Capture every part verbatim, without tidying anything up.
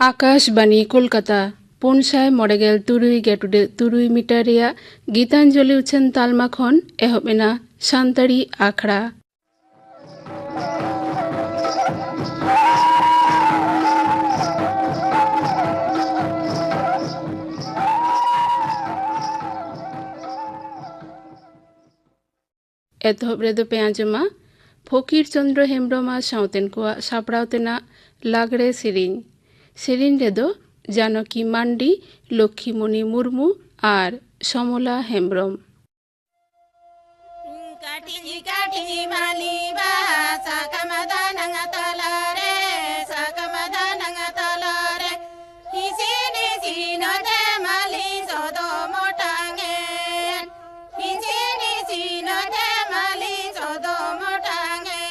ᱟᱠᱟᱥᱵᱟᱱᱤ ᱠᱳᱞᱠᱟᱛᱟ, ᱯᱩᱱ ᱥᱟᱭ ᱢᱚᱬᱮ ᱜᱮᱞ ᱛᱩᱨᱩᱭ ᱜᱮᱴᱩᱰᱟᱹᱜ ᱛᱩᱨᱩᱭ ᱢᱤᱴᱟᱨ ᱨᱮᱭᱟᱜ ᱜᱤᱛᱟᱧᱡᱚᱞᱤ ᱩᱪᱷᱟᱹᱱ ᱛᱟᱞᱢᱟ ᱠᱷᱚᱱ ᱮᱦᱚᱵ ᱮᱱᱟ ᱥᱟᱱᱛᱟᱲᱤ ᱟᱠᱷᱲᱟ᱾ ᱮᱛᱚᱦᱚᱵ ᱨᱮᱫᱚ ᱯᱮ ᱟᱸᱡᱚᱢᱟ ᱯᱷᱚᱠᱤᱨ ᱪᱚᱸᱫᱽᱨᱚ ᱦᱮᱢᱵᱽᱨᱚᱢ ᱟᱨ ᱥᱟᱶᱛᱮᱱ ᱠᱚᱣᱟᱜ ᱥᱟᱯᱲᱟᱣ ᱛᱮᱱᱟᱜ ᱞᱟᱜᱽᱲᱮ ᱥᱮᱨᱮᱧ᱾ ᱥᱮᱨᱮᱧ ᱨᱮᱫᱚ ᱡᱟᱱᱚᱠᱤ ᱢᱟᱱᱰᱤ, ᱞᱚᱠᱠᱷᱤᱢᱚᱱᱤ ᱢᱩᱨᱢᱩ ᱟᱨ ᱥᱚᱢᱚᱞᱟ ᱦᱮᱢᱵᱽᱨᱚᱢ᱾ ᱠᱟᱹᱴᱤᱡ ᱠᱟᱹᱴᱤᱡ ᱢᱟᱹᱞᱤ ᱵᱟᱦᱟ ᱥᱟᱠᱟᱢ ᱫᱟᱱᱟᱝ ᱛᱟᱞᱟᱨᱮ, ᱥᱟᱠᱟᱢ ᱫᱟᱱᱟᱝ ᱛᱟᱞᱟᱨᱮ, ᱤᱥᱤᱱ ᱤᱥᱤᱱ ᱛᱮ ᱢᱟᱹᱞᱤ ᱥᱚᱫᱚᱢ ᱚᱴᱟᱝ ᱮᱱ᱾ ᱤᱥᱤᱱ ᱤᱥᱤᱱ ᱛᱮ ᱢᱟᱹᱞᱤ ᱥᱚᱫᱚᱢ ᱚᱴᱟᱝ ᱮᱱ᱾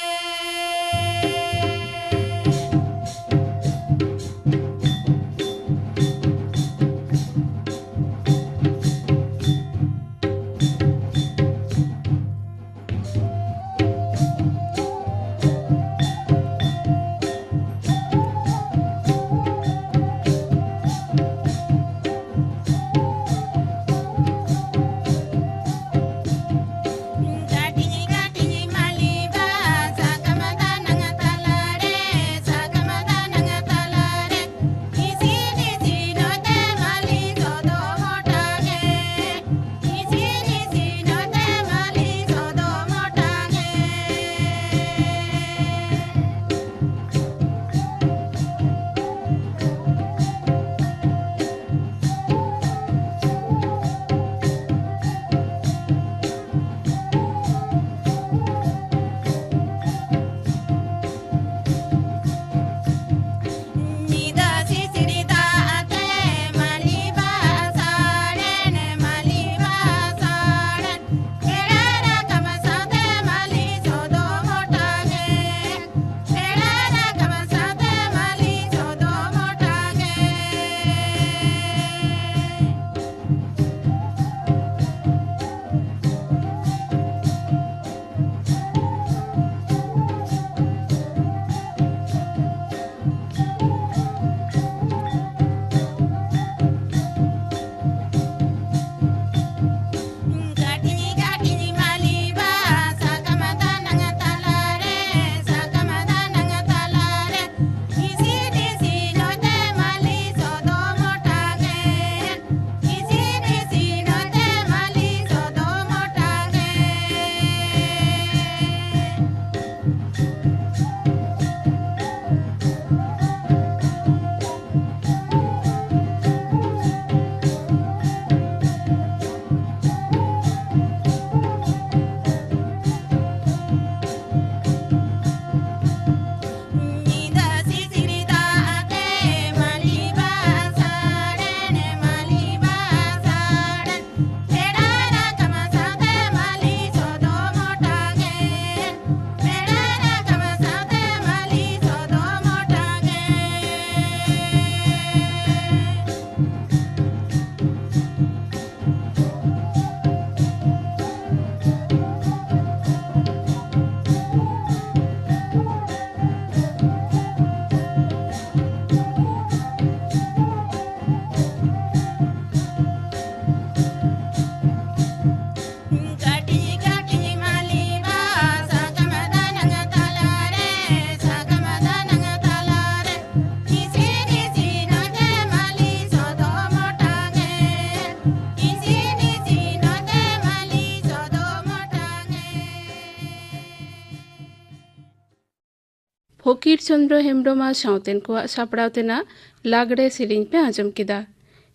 ᱯᱷᱚᱠᱤᱨ ᱪᱚᱸᱫᱽᱨᱚ ᱦᱮᱢᱵᱽᱨᱚᱢ ᱟᱨ ᱥᱟᱶᱛᱮᱱ ᱠᱚᱣᱟᱜ ᱥᱟᱯᱲᱟᱣ ᱛᱮᱱᱟᱜ ᱞᱟᱜᱽᱲᱮ ᱥᱮᱨᱮᱧ ᱯᱮ ᱟᱸᱡᱚᱢ ᱠᱮᱫᱟ᱾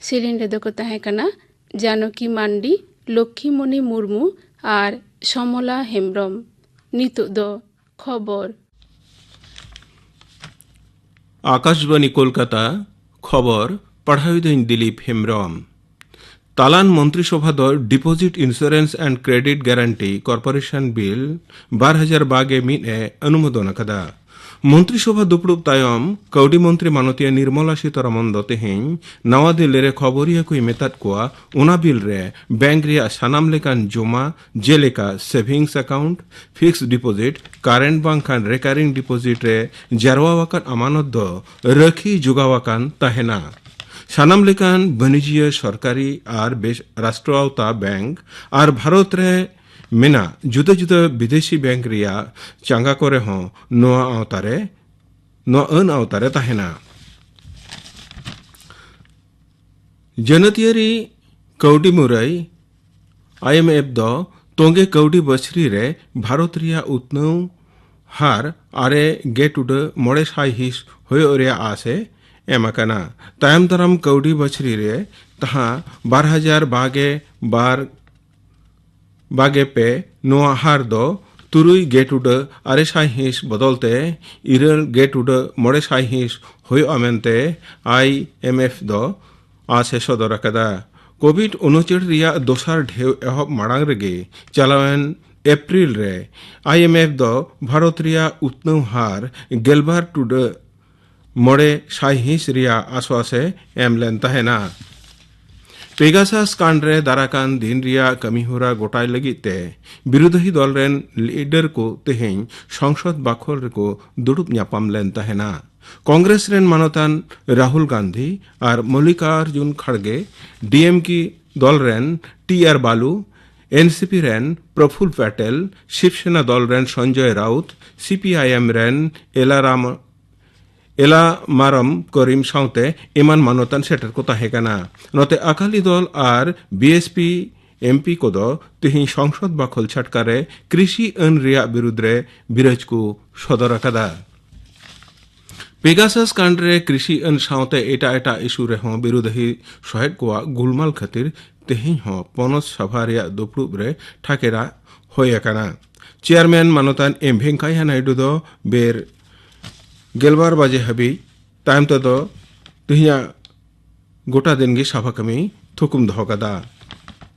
ᱥᱮᱨᱮᱧ ᱨᱮᱫᱚ ᱠᱚ ᱛᱟᱦᱮᱸ ᱠᱟᱱᱟ ᱡᱟᱱᱚᱠᱤ ᱢᱟᱱᱰᱤ, ᱞᱚᱠᱠᱷᱤᱢᱚᱱᱤ ᱢᱩᱨᱢᱩ ᱟᱨ ᱥᱚᱢᱚᱞᱟ ᱦᱮᱢᱵᱽᱨᱚᱢ᱾ ᱱᱤᱛᱚᱜ ᱫᱚ ᱠᱷᱚᱵᱚᱨ᱾ ᱟᱠᱟᱥᱵᱟᱱᱤ ᱠᱳᱞᱠᱟᱛᱟ, ᱠᱷᱚᱵᱚᱨ ᱯᱟᱲᱦᱟᱣᱤᱫᱟᱹᱧ ᱫᱤᱞᱤᱯ ᱦᱮᱢᱵᱽᱨᱚᱢ᱾ ᱛᱟᱞᱟᱱ ᱢᱚᱱᱛᱨᱤ ᱥᱚᱵᱷᱟ ᱫᱚ Deposit Insurance and Credit Guarantee Corporation Bill ᱵᱟᱨ ᱦᱟᱡᱟᱨ ᱵᱟᱜᱮ ᱢᱤᱫ ᱮ ᱚᱱᱩᱢᱳᱫᱚᱱ ᱟᱠᱟᱫᱟ᱾ ᱢᱚᱱᱛᱨᱤ ᱥᱚᱵᱷᱟ ᱫᱩᱯᱲᱩᱵ ᱛᱟᱭᱚᱢ ᱠᱟᱹᱣᱰᱤ ᱢᱚᱱᱛᱨᱤ ᱢᱟᱱᱚᱛᱤᱭᱟᱹ ᱱᱤᱨᱢᱚᱞᱟ ᱥᱤᱛᱟᱨᱟᱢᱚᱱ ᱫᱚ ᱛᱮᱦᱮᱧ ᱱᱟᱣᱟ ᱫᱤᱞᱞᱤ ᱨᱮ ᱠᱷᱚᱵᱚᱨᱤᱭᱟᱹ ᱠᱚᱭ ᱢᱮᱛᱟᱫ ᱠᱚᱣᱟ, ᱚᱱᱟ ᱵᱤᱞ ᱨᱮ ᱵᱮᱝᱠ ᱨᱮᱭᱟᱜ ᱥᱟᱱᱟᱢ ᱞᱮᱠᱟᱱ ᱡᱚᱢᱟ, ᱡᱮᱞᱮᱠᱟ savings account, fixed deposit, current ᱵᱟᱝᱠᱷᱟᱱ recurring deposit ᱨᱮ ᱡᱟᱨᱣᱟ ᱟᱠᱟᱱ ᱟᱢᱟᱱᱚᱛ ᱫᱚ ᱨᱟᱹᱠᱷᱤ ᱡᱚᱜᱟᱣ ᱟᱠᱟᱱ ᱛᱟᱦᱮᱱᱟ᱾ ᱥᱟᱱᱟᱢ ᱞᱮᱠᱟᱱ ᱵᱟᱹᱱᱤᱡᱤᱭᱟᱹ, ᱥᱚᱨᱠᱟᱨᱤ ᱟᱨ ᱵᱮᱥ ᱨᱟᱥᱴᱨᱚ ᱟᱣᱛᱟ ᱵᱮᱝᱠ ᱟᱨ ᱵᱷᱟᱨᱚᱛ ᱨᱮ ᱢᱮᱱᱟᱜ ᱡᱩᱫᱟᱹ ᱡᱩᱫᱟᱹ ᱵᱤᱫᱮᱥᱤ ᱵᱮᱝᱠ ᱨᱮᱭᱟᱜ ᱪᱟᱸᱜᱟ ᱠᱚᱨᱮ ᱦᱚᱸ ᱱᱚᱣᱟ ᱟᱣᱛᱟ ᱨᱮ, ᱱᱚᱣᱟ ᱟᱹᱱ ᱟᱣᱛᱟ ᱨᱮ ᱛᱟᱦᱮᱱᱟ᱾ ᱡᱟᱹᱱᱟᱹᱛᱤᱭᱟᱹᱨᱤ ᱠᱟᱹᱣᱰᱤ ᱢᱩᱨᱟᱹᱭ, IMF, ᱫᱚ ᱛᱚᱸᱜᱮ ᱠᱟᱹᱣᱰᱤ ᱵᱟᱹᱪᱷᱨᱤ ᱨᱮ ᱵᱷᱟᱨᱚᱛ ᱨᱮᱭᱟᱜ ᱩᱛᱱᱟᱹᱣ ᱦᱟᱨ ᱟᱨᱮ ᱜᱮ ᱴᱩᱰᱟᱹ ᱢᱚᱬᱮ ᱥᱟᱭ ᱦᱤᱸᱥ ᱦᱩᱭᱩᱜ ᱨᱮᱭᱟᱜ ᱟᱸᱥ ᱮ ᱮᱢ ᱟᱠᱟᱱᱟ᱾ ᱛᱟᱭᱚᱢ ᱫᱟᱨᱟᱢ ᱠᱟᱹᱣᱰᱤ ᱵᱟᱹᱪᱷᱨᱤ ᱨᱮ ᱛᱟᱦᱟᱸ ᱵᱟᱨ ᱦᱟᱡᱟᱨ ᱵᱟᱜᱮ ᱵᱟᱨ ᱵᱟᱜᱮ ᱯᱮ ᱱᱚᱣᱟ ᱦᱟᱨ ᱫᱚ ᱛᱩᱨᱩᱭ ᱜᱮ ᱴᱩᱰᱟᱹ ᱟᱨᱮ ᱥᱟᱭ ᱦᱤᱸᱥ ᱵᱚᱫᱚᱞ ᱛᱮ ᱤᱨᱟᱹᱞ ᱜᱮ ᱴᱩᱰᱟᱹ ᱢᱚᱬᱮ ᱥᱟᱭ ᱦᱤᱸᱥ ᱦᱩᱭᱩᱜᱼᱟ ᱢᱮᱱᱛᱮ IMF ᱫᱚ ᱟᱸᱥ ᱮ ᱥᱚᱫᱚᱨ ᱟᱠᱟᱫᱟ᱾ ᱠᱳᱵᱷᱤᱰ ᱩᱱᱩᱪᱟᱹᱲ ᱨᱮᱭᱟᱜ ᱫᱚᱥᱟᱨ ᱰᱷᱮᱣ ᱮᱦᱚᱵ ᱢᱟᱲᱟᱝ ᱨᱮᱜᱮ ᱪᱟᱞᱟᱣᱮᱱ ᱮᱯᱨᱤᱞ ᱨᱮ IMF ᱫᱚ ᱵᱷᱟᱨᱚᱛ ᱨᱮᱭᱟᱜ ᱩᱛᱱᱟᱹᱣ ᱦᱟᱨ ᱜᱮᱞᱵᱟᱨ ᱴᱩᱰᱟᱹ ᱢᱚᱬᱮ ᱥᱟᱭ ᱦᱤᱸᱥ ᱨᱮᱭᱟᱜ ᱟᱥᱣᱟᱥ ᱮ ᱮᱢ ᱞᱮᱱ ᱛᱟᱦᱮᱱᱟ᱾ ᱯᱮᱜᱟᱥᱟᱥ ᱠᱟᱱᱰ ᱨᱮ ᱫᱟᱨᱟᱠᱟᱱ ᱫᱤᱱ ᱨᱮᱭᱟᱜ ᱠᱟᱹᱢᱤᱦᱚᱨᱟ ᱜᱚᱴᱟᱭ ᱞᱟᱹᱜᱤᱫ ᱛᱮ ᱵᱤᱨᱳᱫᱷᱤ ᱫᱚᱞ ᱨᱮᱱ ᱞᱤᱰᱟᱨ ᱠᱚ ᱛᱮᱦᱮᱧ ᱥᱚᱝᱥᱚᱫ ᱵᱟᱠᱷᱳᱞ ᱨᱮᱠᱚ ᱫᱩᱲᱩᱵ ᱧᱟᱯᱟᱢ ᱞᱮᱱ ᱛᱟᱦᱮᱱᱟ᱾ ᱠᱚᱝᱜᱨᱮᱥ ᱨᱮᱱ ᱢᱟᱱᱚᱛᱟᱱ ᱨᱟᱦᱩᱞ ᱜᱟᱱᱫᱷᱤ ᱟᱨ ᱢᱚᱞᱞᱤᱠᱟᱨᱡᱩᱱ ᱠᱷᱟᱲᱜᱮ, DMK ᱫᱚᱞ ᱨᱮᱱ ᱴᱤ ᱟᱨ ᱵᱟᱞᱩ, NCP ᱨᱮᱱ ᱯᱨᱚᱯᱷᱩᱞ ᱯᱮᱴᱮᱞ, ᱥᱤᱵᱥᱮᱱᱟ ᱫᱚᱞ ᱨᱮᱱ ᱥᱚᱧᱡᱚᱭ ᱨᱟᱣᱩᱛ, CPIM ᱨᱮᱱ ᱮᱞᱟᱨᱟᱢ ᱮᱞᱟᱢᱟᱨᱟᱢ ᱠᱚᱨᱤᱢ ᱥᱟᱶᱛᱮ ᱮᱢᱟᱱ ᱢᱟᱱᱚᱛᱟᱱ ᱥᱮᱴᱮᱨ ᱠᱚ ᱛᱟᱦᱮᱸ ᱠᱟᱱᱟ᱾ ᱱᱚᱛᱮ ᱟᱠᱟᱞᱤ ᱫᱚᱞ ᱟᱨ BSP MP ᱠᱚᱫᱚ ᱛᱮᱦᱮᱧ ᱥᱚᱝᱥᱚᱫ ᱵᱟᱠᱷᱳᱞ ᱪᱷᱟᱴᱠᱟ ᱨᱮ ᱠᱨᱤᱥᱤ ᱟᱹᱱ ᱨᱮᱭᱟᱜ ᱵᱤᱨᱩᱫᱽ ᱨᱮ ᱵᱤᱨᱳᱡᱽ ᱠᱚ ᱥᱚᱫᱚᱨ ᱟᱠᱟᱫᱟ᱾ ᱯᱮᱜᱟᱥᱟᱥ ᱠᱟᱱᱰ ᱨᱮ ᱠᱨᱤᱥᱤ ᱟᱹᱱ ᱥᱟᱶᱛᱮ ᱮᱴᱟᱜ ᱮᱴᱟᱜ ᱤᱥᱩ ᱨᱮᱦᱚᱸ ᱵᱤᱨᱳᱫᱷᱤ ᱥᱚᱦᱮᱫ ᱠᱚᱣᱟᱜ ᱜᱩᱞᱢᱟᱞ ᱠᱷᱟᱹᱛᱤᱨ ᱛᱮᱦᱮᱧ ᱦᱚᱸ ᱯᱚᱱᱚᱛ ᱥᱟᱵᱷᱟ ᱨᱮᱭᱟᱜ ᱫᱩᱯᱲᱩᱵ ᱨᱮ ᱴᱷᱟᱠᱮᱨᱟ ᱦᱩᱭ ᱟᱠᱟᱱᱟ᱾ ᱪᱮᱭᱟᱨᱢᱮᱱ ᱢᱟᱱᱚᱛᱟᱱ ᱮᱢ ᱵᱷᱮᱝᱠᱟᱭᱟ ᱱᱟᱭᱰᱩ ᱫᱚ ᱵᱮᱨ ᱜᱮᱞᱵᱟᱨ ᱵᱟᱡᱮ ᱦᱟᱹᱵᱤᱡ ᱛᱟᱭᱚᱢ ᱛᱮᱫᱚ ᱛᱮᱦᱮᱧᱟᱜ ᱜᱚᱴᱟ ᱫᱤᱱ ᱜᱮ ᱥᱟᱯᱷᱟ ᱠᱟᱹᱢᱤ ᱛᱷᱩᱠᱩᱢ ᱫᱚᱦᱚ ᱠᱟᱫᱟ᱾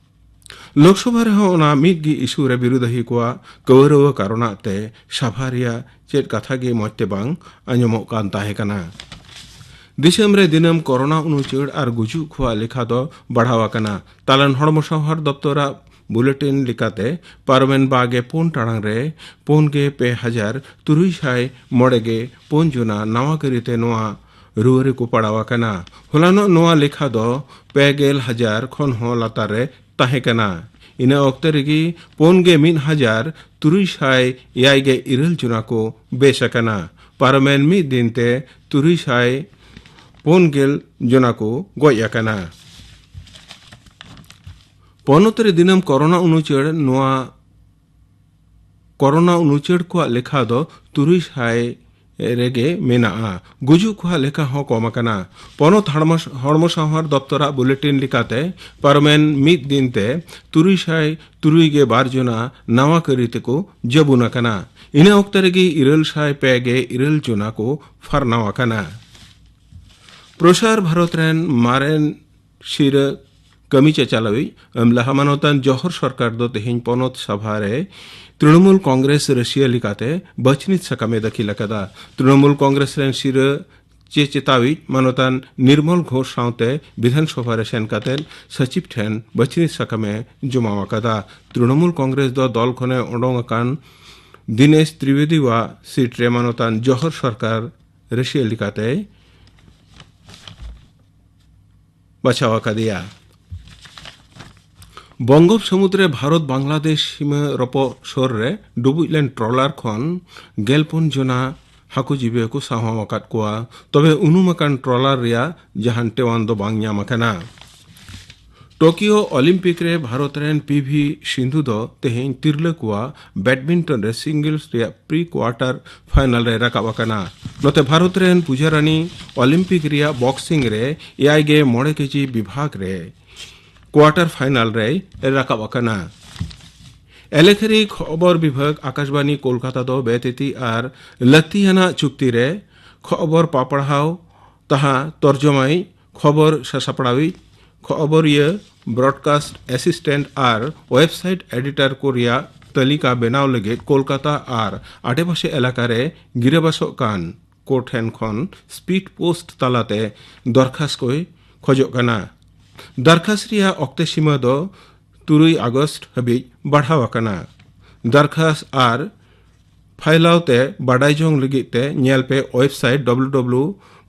ᱞᱳᱠᱥᱚᱵᱷᱟ ᱨᱮᱦᱚᱸ ᱚᱱᱟ ᱢᱤᱫ ᱜᱮ ᱤᱥᱩ ᱨᱮ ᱵᱤᱨᱳᱫᱷᱤ ᱠᱚᱣᱟᱜ ᱠᱟᱹᱣᱨᱟᱹᱣ ᱠᱟᱨᱚᱱᱟᱜ ᱛᱮ ᱥᱟᱵᱷᱟ ᱨᱮᱭᱟᱜ ᱪᱮᱫ ᱠᱟᱛᱷᱟ ᱜᱮ ᱢᱚᱡᱽ ᱛᱮ ᱵᱟᱝ ᱟᱸᱡᱚᱢᱚᱜ ᱠᱟᱱ ᱛᱟᱦᱮᱸ ᱠᱟᱱᱟ᱾ ᱫᱤᱥᱚᱢ ᱨᱮ ᱫᱤᱱᱟᱹᱢ ᱠᱚᱨᱳᱱᱟ ᱩᱱᱩᱪᱟᱹᱲ ᱟᱨ ᱜᱩᱡᱩᱜ ᱠᱚᱣᱟᱜ ᱞᱮᱠᱷᱟ ᱫᱚ ᱵᱟᱲᱦᱟᱣ ᱟᱠᱟᱱᱟ᱾ ᱛᱟᱞᱟᱱ ᱦᱚᱲᱢᱚ ᱥᱟᱶᱦᱟᱨ ᱫᱚᱯᱛᱚᱨᱟᱜ ᱵᱩᱞᱮᱴᱤᱱ ᱞᱮᱠᱟᱛᱮ ᱯᱟᱨᱚᱢᱮᱱ ᱵᱟᱜᱮ ᱯᱩᱱ ᱴᱟᱲᱟᱝ ᱨᱮ ᱯᱩᱱ ᱜᱮ ᱯᱮ ᱦᱟᱡᱟᱨ ᱛᱩᱨᱩᱭ ᱥᱟᱭ ᱢᱚᱬᱮ ᱜᱮ ᱯᱩᱱ ᱡᱚᱱᱟ ᱱᱟᱣᱟ ᱠᱟᱹᱨᱤᱛᱮ ᱱᱚᱣᱟ ᱨᱩᱣᱟᱹ ᱨᱮᱠᱚ ᱯᱟᱲᱟᱣ ᱟᱠᱟᱱᱟ᱾ ᱦᱚᱞᱟᱱᱚᱜ ᱱᱚᱣᱟ ᱞᱮᱠᱷᱟ ᱫᱚ ᱯᱮ ᱜᱮᱞ ᱦᱟᱡᱟᱨ ᱠᱷᱚᱱ ᱦᱚᱸ ᱞᱟᱛᱟᱨ ᱨᱮ ᱛᱟᱦᱮᱸ ᱠᱟᱱᱟ᱾ ᱤᱱᱟᱹ ᱚᱠᱛᱮ ᱨᱮᱜᱮ ᱯᱩᱱ ᱜᱮ ᱢᱤᱫ ᱦᱟᱡᱟᱨ ᱛᱩᱨᱩᱭ ᱥᱟᱭ ᱮᱭᱟᱭ ᱜᱮ ᱤᱨᱟᱹᱞ ᱡᱚᱱᱟ ᱠᱚ ᱵᱮᱥ ᱟᱠᱟᱱᱟ᱾ ᱯᱟᱨᱚᱢᱮᱱ ᱢᱤᱫ ᱫᱤᱱ ᱛᱮ ᱛᱩᱨᱩᱭ ᱥᱟᱭ ᱯᱩᱱ ᱜᱮᱞ ᱡᱚᱱᱟ ᱠᱚ ᱜᱚᱡ ᱟᱠᱟᱱᱟ᱾ ᱯᱚᱱᱚᱛ ᱨᱮ ᱫᱤᱱᱟᱹᱢ ᱠᱚᱨᱳᱱᱟ ᱩᱱᱩᱪᱟᱹᱲ ᱱᱚᱣᱟ ᱠᱚᱨᱳᱱᱟ ᱩᱱᱩᱪᱟᱹᱲ ᱠᱚᱣᱟᱜ ᱞᱮᱠᱷᱟ ᱫᱚ ᱛᱩᱨᱩᱭ ᱥᱟᱭ ᱨᱮᱜᱮ ᱢᱮᱱᱟᱜᱼᱟ᱾ ᱜᱩᱡᱩᱜ ᱠᱚᱣᱟᱜ ᱞᱮᱠᱷᱟ ᱦᱚᱸ ᱠᱚᱢ ᱟᱠᱟᱱᱟ᱾ ᱯᱚᱱᱚᱛ ᱦᱚᱲᱢᱚ, ᱦᱚᱲᱢᱚ ᱥᱟᱶᱦᱟᱨ ᱫᱚᱯᱛᱚᱨᱟᱜ ᱵᱩᱞᱮᱴᱤᱱ ᱞᱮᱠᱟᱛᱮ ᱯᱟᱨᱚᱢᱮᱱ ᱢᱤᱫ ᱫᱤᱱ ᱛᱮ ᱛᱩᱨᱩᱭ ᱥᱟᱭ ᱛᱩᱨᱩᱭ ᱜᱮ ᱵᱟᱨ ᱡᱚᱱᱟ ᱱᱟᱣᱟ ᱠᱟᱹᱨᱤ ᱛᱮᱠᱚ ᱡᱟᱹᱵᱩᱱ ᱟᱠᱟᱱᱟ᱾ ᱤᱱᱟᱹ ᱚᱠᱛᱮ ᱨᱮᱜᱮ ᱤᱨᱟᱹᱞ ᱥᱟᱭ ᱯᱮ ᱜᱮ ᱤᱨᱟᱹᱞ ᱡᱚᱱᱟ ᱠᱚ ᱯᱷᱟᱨᱱᱟᱣ ᱟᱠᱟᱱᱟ᱾ ᱯᱨᱚᱥᱟᱨ ᱵᱷᱟᱨᱚᱛ ᱨᱮᱱ ᱢᱟᱨᱮᱱ ᱥᱤᱨᱟᱹ ᱠᱟᱹᱢᱤ ᱪᱟᱪᱟᱞᱟᱣᱤᱡ ᱟᱹᱢᱞᱟᱦᱟ ᱢᱟᱱᱚᱛᱟᱱ ᱡᱚᱦᱚᱨ ᱥᱚᱨᱠᱟᱨ ᱫᱚ ᱛᱮᱦᱮᱧ ᱯᱚᱱᱚᱛ ᱥᱟᱵᱷᱟ ᱨᱮ ᱛᱨᱤᱱᱚᱢᱩᱞ ᱠᱚᱝᱜᱨᱮᱥ ᱨᱟᱹᱥᱤᱭᱟᱹ ᱞᱮᱠᱟᱛᱮ ᱵᱟᱪᱷᱱᱤᱛ ᱥᱟᱠᱟᱢᱮ ᱫᱟᱹᱠᱷᱤᱞ ᱟᱠᱟᱫᱟ᱾ ᱛᱨᱤᱱᱚᱢᱩᱞ ᱠᱚᱝᱜᱨᱮᱥ ᱨᱮᱱ ᱥᱤᱨᱟᱹ ᱪᱮ ᱪᱮᱛᱟᱣᱤᱡ ᱢᱟᱱᱚᱛᱟᱱ ᱱᱤᱨᱢᱚᱞ ᱜᱷᱳᱥ ᱥᱟᱶᱛᱮ ᱵᱤᱫᱷᱟᱱ ᱥᱚᱵᱷᱟ ᱨᱮ ᱥᱮᱱ ᱠᱟᱛᱮ ᱥᱟᱪᱤᱵᱽ ᱴᱷᱮᱱ ᱵᱟᱪᱷᱱᱤᱛ ᱥᱟᱠᱟᱢᱮ ᱡᱚᱢᱟ ᱟᱠᱟᱫᱟ᱾ ᱛᱨᱤᱱᱚᱢᱩᱞ ᱠᱚᱝᱜᱨᱮᱥ ᱫᱚ ᱫᱚᱞ ᱠᱷᱚᱱᱮ ᱚᱰᱚᱝ ᱟᱠᱟᱱ ᱫᱤᱱᱮᱥ ᱛᱨᱤᱵᱮᱫᱤᱣᱟᱜ ᱥᱤᱴ ᱨᱮ ᱢᱟᱱᱚᱛᱟᱱ ᱡᱚᱦᱚᱨ ᱥᱚᱨᱠᱟᱨ ᱨᱟᱹᱥᱤᱭᱟᱹ ᱞᱮᱠᱟᱛᱮᱭ ᱵᱟᱪᱷᱟᱣ ᱟᱠᱟᱫᱮᱭᱟ᱾ ᱵᱚᱝᱜᱳᱯ ᱥᱟᱹᱢᱩᱫ ᱨᱮ ᱵᱷᱟᱨᱚᱛ ᱵᱟᱝᱞᱟᱫᱮᱥ ᱥᱤᱢᱟᱹ ᱨᱚᱯᱚᱜ ᱥᱩᱨ ᱨᱮ ᱰᱩᱵᱩᱡ ᱞᱮᱱ ᱴᱨᱚᱞᱟᱨ ᱠᱷᱚᱱ ᱜᱮᱞ ᱯᱩᱱ ᱡᱚᱱᱟ ᱦᱟᱹᱠᱩ ᱡᱤᱵᱤ ᱠᱚ ᱥᱟᱦᱟᱣ ᱟᱠᱟᱫ ᱠᱚᱣᱟ᱾ ᱛᱚᱵᱮ ᱩᱱᱩᱢ ᱟᱠᱟᱱ ᱴᱨᱚᱞᱟᱨ ᱨᱮᱭᱟᱜ ᱡᱟᱦᱟᱱ ᱴᱮᱣᱟᱱ ᱫᱚ ᱵᱟᱝ ᱧᱟᱢ ᱟᱠᱟᱱᱟ᱾ ᱴᱳᱠᱤᱭᱳ ᱚᱞᱤᱢᱯᱤᱠ ᱨᱮ ᱵᱷᱟᱨᱚᱛ ᱨᱮᱱ ᱯᱤ ᱵᱷᱤ ᱥᱤᱱᱫᱷᱩ ᱫᱚ ᱛᱮᱦᱮᱧ ᱛᱤᱨᱞᱟᱹ ᱠᱚᱣᱟᱜ ᱵᱮᱰᱢᱤᱱᱴᱚᱱ ᱨᱮ ᱥᱤᱝᱜᱚᱞᱥ ᱨᱮᱭᱟᱜ ᱯᱨᱤ ᱠᱣᱟᱨᱴᱟᱨ ᱯᱷᱟᱭᱱᱟᱞ ᱨᱮ ᱨᱟᱠᱟᱵ ᱟᱠᱟᱱᱟ᱾ ᱱᱚᱛᱮ ᱵᱷᱟᱨᱚᱛ ᱨᱮᱱ ᱯᱩᱡᱟ ᱨᱟᱱᱤ ᱚᱞᱤᱢᱯᱤᱠ ᱨᱮᱭᱟᱜ ᱵᱚᱠᱥᱤᱝ ᱨᱮ ᱮᱭᱟᱭ ᱜᱮ ᱢᱚᱬᱮ ᱠᱮᱡᱤ ᱵᱤᱵᱷᱟᱜᱽ ᱨᱮ ᱠᱣᱟᱨᱴᱟᱨ ᱯᱷᱟᱭᱱᱟᱞ ᱨᱮᱭ ᱨᱟᱠᱟᱵ ᱟᱠᱟᱱᱟ᱾ ᱮᱞᱮᱠᱷᱟᱨᱤ ᱠᱷᱚᱵᱚᱨ ᱵᱤᱵᱷᱟᱜᱽ, ᱟᱠᱟᱥᱵᱟᱱᱤ ᱠᱳᱞᱠᱟᱛᱟ ᱫᱚ ᱵᱮᱛᱤᱛᱤ ᱟᱨ ᱞᱟᱹᱠᱛᱤᱭᱟᱱᱟᱜ ᱪᱩᱠᱛᱤ ᱨᱮ ᱠᱷᱚᱵᱚᱨ ᱯᱟᱯᱲᱟᱣ ᱛᱟᱦᱟ ᱛᱚᱨᱡᱚᱢᱟᱭᱤᱡ, ᱠᱷᱚᱵᱚᱨ ᱥᱟᱥᱟᱯᱲᱟᱣᱤᱡ, ᱠᱷᱚᱵᱚᱨᱤᱭᱟᱹ, ᱵᱨᱚᱰᱠᱟᱥᱴ ᱮᱥᱤᱥᱴᱮᱱᱴ ᱟᱨ ᱣᱮᱵᱥᱟᱭᱤᱴ ᱮᱰᱤᱴᱚᱨ ᱠᱚ ᱨᱮᱭᱟᱜ ᱛᱟᱹᱞᱤᱠᱟ ᱵᱮᱱᱟᱣ ᱞᱟᱹᱜᱤᱫ ᱠᱳᱞᱠᱟᱛᱟ ᱟᱨ ᱟᱰᱮᱯᱟᱥᱮ ᱮᱞᱟᱠᱟ ᱨᱮ ᱜᱤᱨᱟᱹᱵᱟᱥᱚᱜ ᱠᱟᱱ ᱠᱚ ᱴᱷᱮᱱ ᱠᱷᱚᱱ ᱥᱯᱤᱰ ᱯᱳᱥᱴ ᱛᱟᱞᱟᱛᱮ ᱫᱚᱨᱠᱷᱟᱥ ᱠᱚᱭ ᱠᱷᱚᱡᱚᱜ ᱠᱟᱱᱟ᱾ ᱫᱚᱨᱠᱷᱟᱥ ᱨᱮᱭᱟᱜ ᱚᱠᱛᱮ ᱥᱤᱢᱟᱹ ᱫᱚ ᱛᱩᱨᱩᱭ ᱟᱜᱚᱥᱴ ᱦᱟᱹᱵᱤᱡ ᱵᱟᱲᱦᱟᱣ ᱟᱠᱟᱱᱟ᱾ ᱫᱚᱨᱠᱷᱟᱥ ᱟᱨ ᱯᱷᱟᱭᱞᱟᱣ ᱛᱮ ᱵᱟᱰᱟᱭ ᱡᱚᱝ ᱞᱟᱹᱜᱤᱫ ᱛᱮ ᱧᱮᱞ ᱯᱮ website W W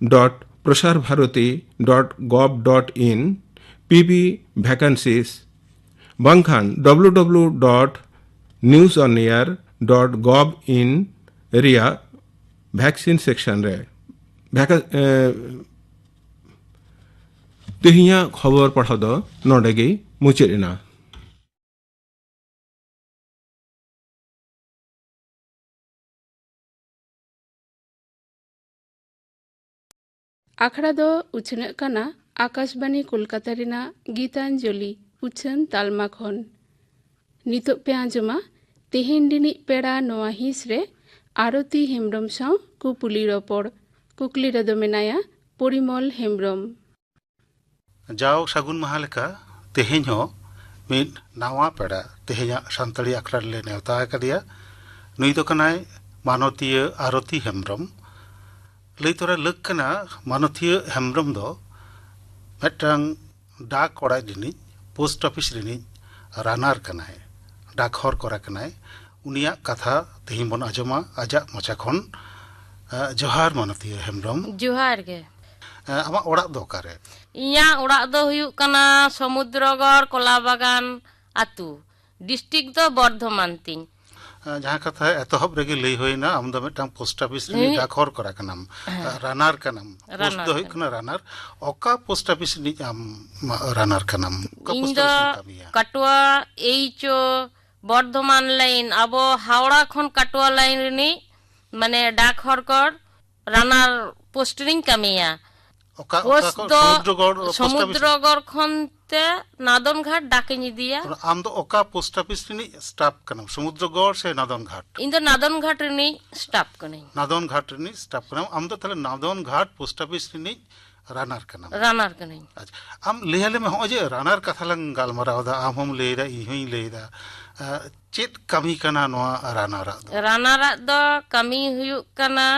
W dot Prasar Bharati dot gov dot in, P B vacancies, ᱵᱟᱝᱠᱷᱟᱱ W W dot news on air dot gov in ᱨᱮᱭᱟᱜ ᱵᱷᱮᱠᱥᱤᱱ ᱥᱮᱠᱥᱚᱱ ᱨᱮ᱾ ᱵᱷᱮᱠ-, ᱮ, ᱛᱮᱦᱮᱧᱟᱜ ᱠᱷᱚᱵᱚᱨ ᱯᱟᱲᱦᱟᱣ ᱫᱚ ᱱᱚᱰᱮ ᱜᱮ ᱢᱩᱪᱟᱹᱫ ᱮᱱᱟ᱾ ᱟᱠᱷᱲᱟ ᱫᱚ ᱩᱪᱷᱟᱹᱱᱚᱜ ᱠᱟᱱᱟ ᱟᱠᱟᱥᱵᱟᱱᱤ ᱠᱳᱞᱠᱟᱛᱟ ᱨᱮᱱᱟᱜ ᱜᱤᱛᱟᱧᱡᱚᱞᱤ ᱩᱪᱷᱟᱹᱱ ᱛᱟᱞᱢᱟ ᱠᱷᱚᱱ᱾ ᱱᱤᱛᱚᱜ ᱯᱮ ᱟᱸᱡᱚᱢᱟ ᱛᱮᱦᱮᱧ ᱨᱤᱱᱤᱡ ᱯᱮᱲᱟ ᱱᱚᱣᱟ ᱦᱤᱸᱥ ᱨᱮ ᱟᱨᱚᱛᱤ ᱦᱮᱢᱵᱽᱨᱚᱢ ᱥᱟᱶ ᱠᱩᱯᱩᱞᱤ ᱨᱚᱯᱚᱲ᱾ ᱠᱩᱠᱞᱤ ᱨᱮᱫᱚ ᱢᱮᱱᱟᱭᱟ ᱯᱚᱨᱤᱢᱚᱞ ᱦᱮᱢᱵᱽᱨᱚᱢ᱾ ᱡᱟᱣ ᱥᱟᱹᱜᱩᱱ ᱢᱟᱦᱟ ᱞᱮᱠᱟ ᱛᱮᱦᱮᱧ ᱦᱚᱸ ᱢᱤᱫ ᱱᱟᱣᱟ ᱯᱮᱲᱟ ᱛᱮᱦᱮᱧᱟᱜ ᱥᱟᱱᱛᱟᱲᱤ ᱟᱠᱷᱲᱟ ᱨᱮᱞᱮ ᱱᱮᱣᱛᱟ ᱟᱠᱟᱫᱮᱭᱟ᱾ ᱱᱩᱭ ᱫᱚ ᱠᱟᱱᱟᱭ ᱢᱟᱱᱚᱛᱤᱭᱟᱹ ᱟᱨᱚᱛᱤ ᱦᱮᱢᱵᱽᱨᱚᱢ᱾ ᱞᱟᱹᱭ ᱛᱚᱨᱟ ᱞᱟᱹᱠ ᱠᱟᱱᱟ, ᱢᱟᱱᱚᱛᱤᱭᱟᱹ ᱦᱮᱢᱵᱽᱨᱚᱢ ᱫᱚ ᱢᱤᱫᱴᱟᱝ ᱰᱟᱠ ᱚᱲᱟᱜ ᱨᱤᱱᱤᱡ, ᱯᱳᱥᱴ ᱚᱯᱷᱤᱥ ᱨᱤᱱᱤᱡ ᱨᱟᱱᱟᱨ ᱠᱟᱱᱟᱭ, ᱰᱟᱠ ᱦᱚᱨ ᱠᱚᱨᱟ ᱠᱟᱱᱟᱭ᱾ ᱩᱱᱤᱭᱟᱜ ᱠᱟᱛᱷᱟ ᱛᱮᱦᱮᱧ ᱵᱚᱱ ᱟᱸᱡᱚᱢᱟ ᱟᱡᱟᱜ ᱢᱚᱪᱟ ᱠᱷᱚᱱ᱾ ᱮ, ᱡᱚᱦᱟᱨ ᱢᱟᱱᱚᱛᱤᱭᱟᱹ ᱦᱮᱢᱵᱽᱨᱚᱢ᱾ ᱡᱚᱦᱟᱨ ᱜᱮ᱾ ᱮ, ᱟᱢᱟᱜ ᱚᱲᱟᱜ ᱫᱚ ᱚᱠᱟᱨᱮ? ᱤᱧᱟᱹᱜ ᱚᱲᱟᱜ ᱫᱚ ᱦᱩᱭᱩᱜ ᱠᱟᱱᱟ ᱥᱚᱢᱩᱫᱨᱚᱜᱚᱲ ᱠᱚᱞᱟᱵᱟᱜᱟᱱ ᱟᱹᱛᱩ, ᱰᱤᱥᱴᱨᱤᱠᱴ ᱫᱚ ᱵᱚᱨᱫᱷᱚᱢᱟᱱ ᱛᱤᱧ᱾ ᱡᱟᱦᱟᱸ ᱠᱟᱛᱷᱟ ᱮᱛᱚᱦᱚᱵ ᱨᱮᱜᱮ ᱞᱟᱹᱭ ᱦᱩᱭᱱᱟ, ᱟᱢ ᱫᱚ ᱢᱤᱫᱴᱟᱝ ᱯᱳᱥᱴ ᱚᱯᱷᱤᱥ ᱨᱤᱱᱤᱡ ᱦᱮᱸ᱾ ᱰᱟᱠ ᱦᱚᱲ ᱠᱚᱲᱟ ᱠᱟᱱᱟᱢ, ᱦᱮᱸ᱾ ᱨᱟᱱᱟᱨ ᱠᱟᱱᱟᱢ, ᱯᱳᱥᱴ ᱨᱟᱱᱟᱨ ᱫᱚ ᱦᱩᱭᱩᱜ ᱠᱟᱱᱟ᱾ ᱠᱟᱱᱟ ᱨᱟᱱᱟᱨ᱾ ᱚᱠᱟ ᱯᱳᱥᱴ ᱚᱯᱷᱤᱥ ᱨᱤᱱᱤᱡ ᱟᱢ ᱨᱟᱱᱟᱨ ᱠᱟᱱᱟᱢ? ᱚᱠᱟ ᱤᱧ ᱯᱳᱥᱴ ᱫᱚ ᱚᱯᱷᱤᱥ ᱨᱮᱢ ᱠᱟᱹᱢᱤᱭᱟ? ᱠᱟᱴᱩᱣᱟ ᱮᱭᱤᱪ ᱳ ᱵᱚᱨᱫᱷᱚᱢᱟᱱ ᱞᱟᱭᱤᱱ, ᱟᱵᱚ ᱦᱟᱣᱲᱟ ᱠᱷᱚᱱ ᱠᱟᱴᱩᱣᱟ ᱞᱟᱭᱤᱱ ᱨᱤᱱᱤᱡ, ᱢᱟᱱᱮ, ᱰᱟᱠ ᱦᱚᱲ ᱠᱚ ᱨᱟᱱᱟᱨ ᱯᱳᱥᱴ ᱨᱤᱧ ᱠᱟᱹᱢᱤᱭᱟ᱾ ᱚᱠᱟ, ᱚᱠᱟ ᱯᱳᱥᱴ ᱠᱚ? ᱫᱚ ᱥᱚᱢᱩᱫᱨᱚᱜᱚᱲ ᱯᱳᱥᱴ ᱚᱯᱷᱤᱥ ᱨᱮ? ᱥᱚᱢᱩᱫᱨᱚᱜᱚᱲ ᱠᱷᱚᱱ ᱛᱮ ᱱᱟᱫᱚᱱ ᱜᱷᱟᱴ ᱰᱟᱠ ᱤᱧ ᱤᱫᱤᱭᱟ᱾ ᱟᱢ ᱫᱚ ᱚᱠᱟ ᱯᱳᱥᱴ ᱚᱯᱷᱤᱥ ᱨᱤᱱᱤᱡ ᱥᱴᱟᱯ ᱠᱟᱱᱟᱢ? ᱥᱚᱢᱩᱫᱨᱚᱜᱚᱲ ᱥᱮ ᱱᱟᱫᱚᱱ ᱜᱷᱟᱴ? ᱤᱧ ᱫᱚ ᱱᱟᱫᱚᱱ ᱜᱷᱟᱴ ᱨᱤᱱᱤᱡ ᱥᱴᱟᱯ ᱠᱟᱹᱱᱟᱹᱧ᱾ ᱱᱟᱫᱚᱱ ᱜᱷᱟᱴ ᱨᱤᱱᱤᱡ ᱥᱴᱟᱯ ᱠᱟᱱᱟᱢ᱾ ᱟᱢ ᱫᱚ ᱛᱟᱦᱞᱮ ᱱᱟᱫᱚᱱ ᱜᱷᱟᱴ ᱯᱳᱥᱴ ᱚᱯᱷᱤᱥ ᱨᱤᱱᱤᱡ ᱨᱟᱱᱟᱨ ᱠᱟᱱᱟᱢ᱾ ᱨᱟᱱᱟᱨ ᱠᱟᱹᱱᱟᱹᱧ᱾ ᱟᱪᱪᱷᱟ, ᱟᱢ ᱞᱟᱹᱭ ᱟᱞᱮ ᱢᱮ, ᱦᱚᱸᱜᱼᱚᱭ ᱡᱮ ᱨᱟᱱᱟᱨ ᱠᱟᱛᱷᱟ ᱞᱟᱝ ᱜᱟᱞᱢᱟᱨᱟᱣ ᱮᱫᱟ, ᱟᱢ ᱦᱚᱸᱢ ᱞᱟᱹᱭ ᱮᱫᱟ, ᱤᱧ ᱦᱚᱸᱧ ᱞᱟᱹᱭ ᱮᱫᱟ, ᱟᱸ, ᱪᱮᱫ ᱠᱟᱹᱢᱤ ᱠᱟᱱᱟ ᱱᱚᱣᱟ ᱨᱟᱱᱟᱨᱟᱜ ᱫᱚ? ᱨᱟᱱᱟᱨᱟᱜ ᱫᱚ ᱠᱟᱹᱢᱤ ᱦᱩᱭᱩᱜ ᱠᱟᱱᱟ,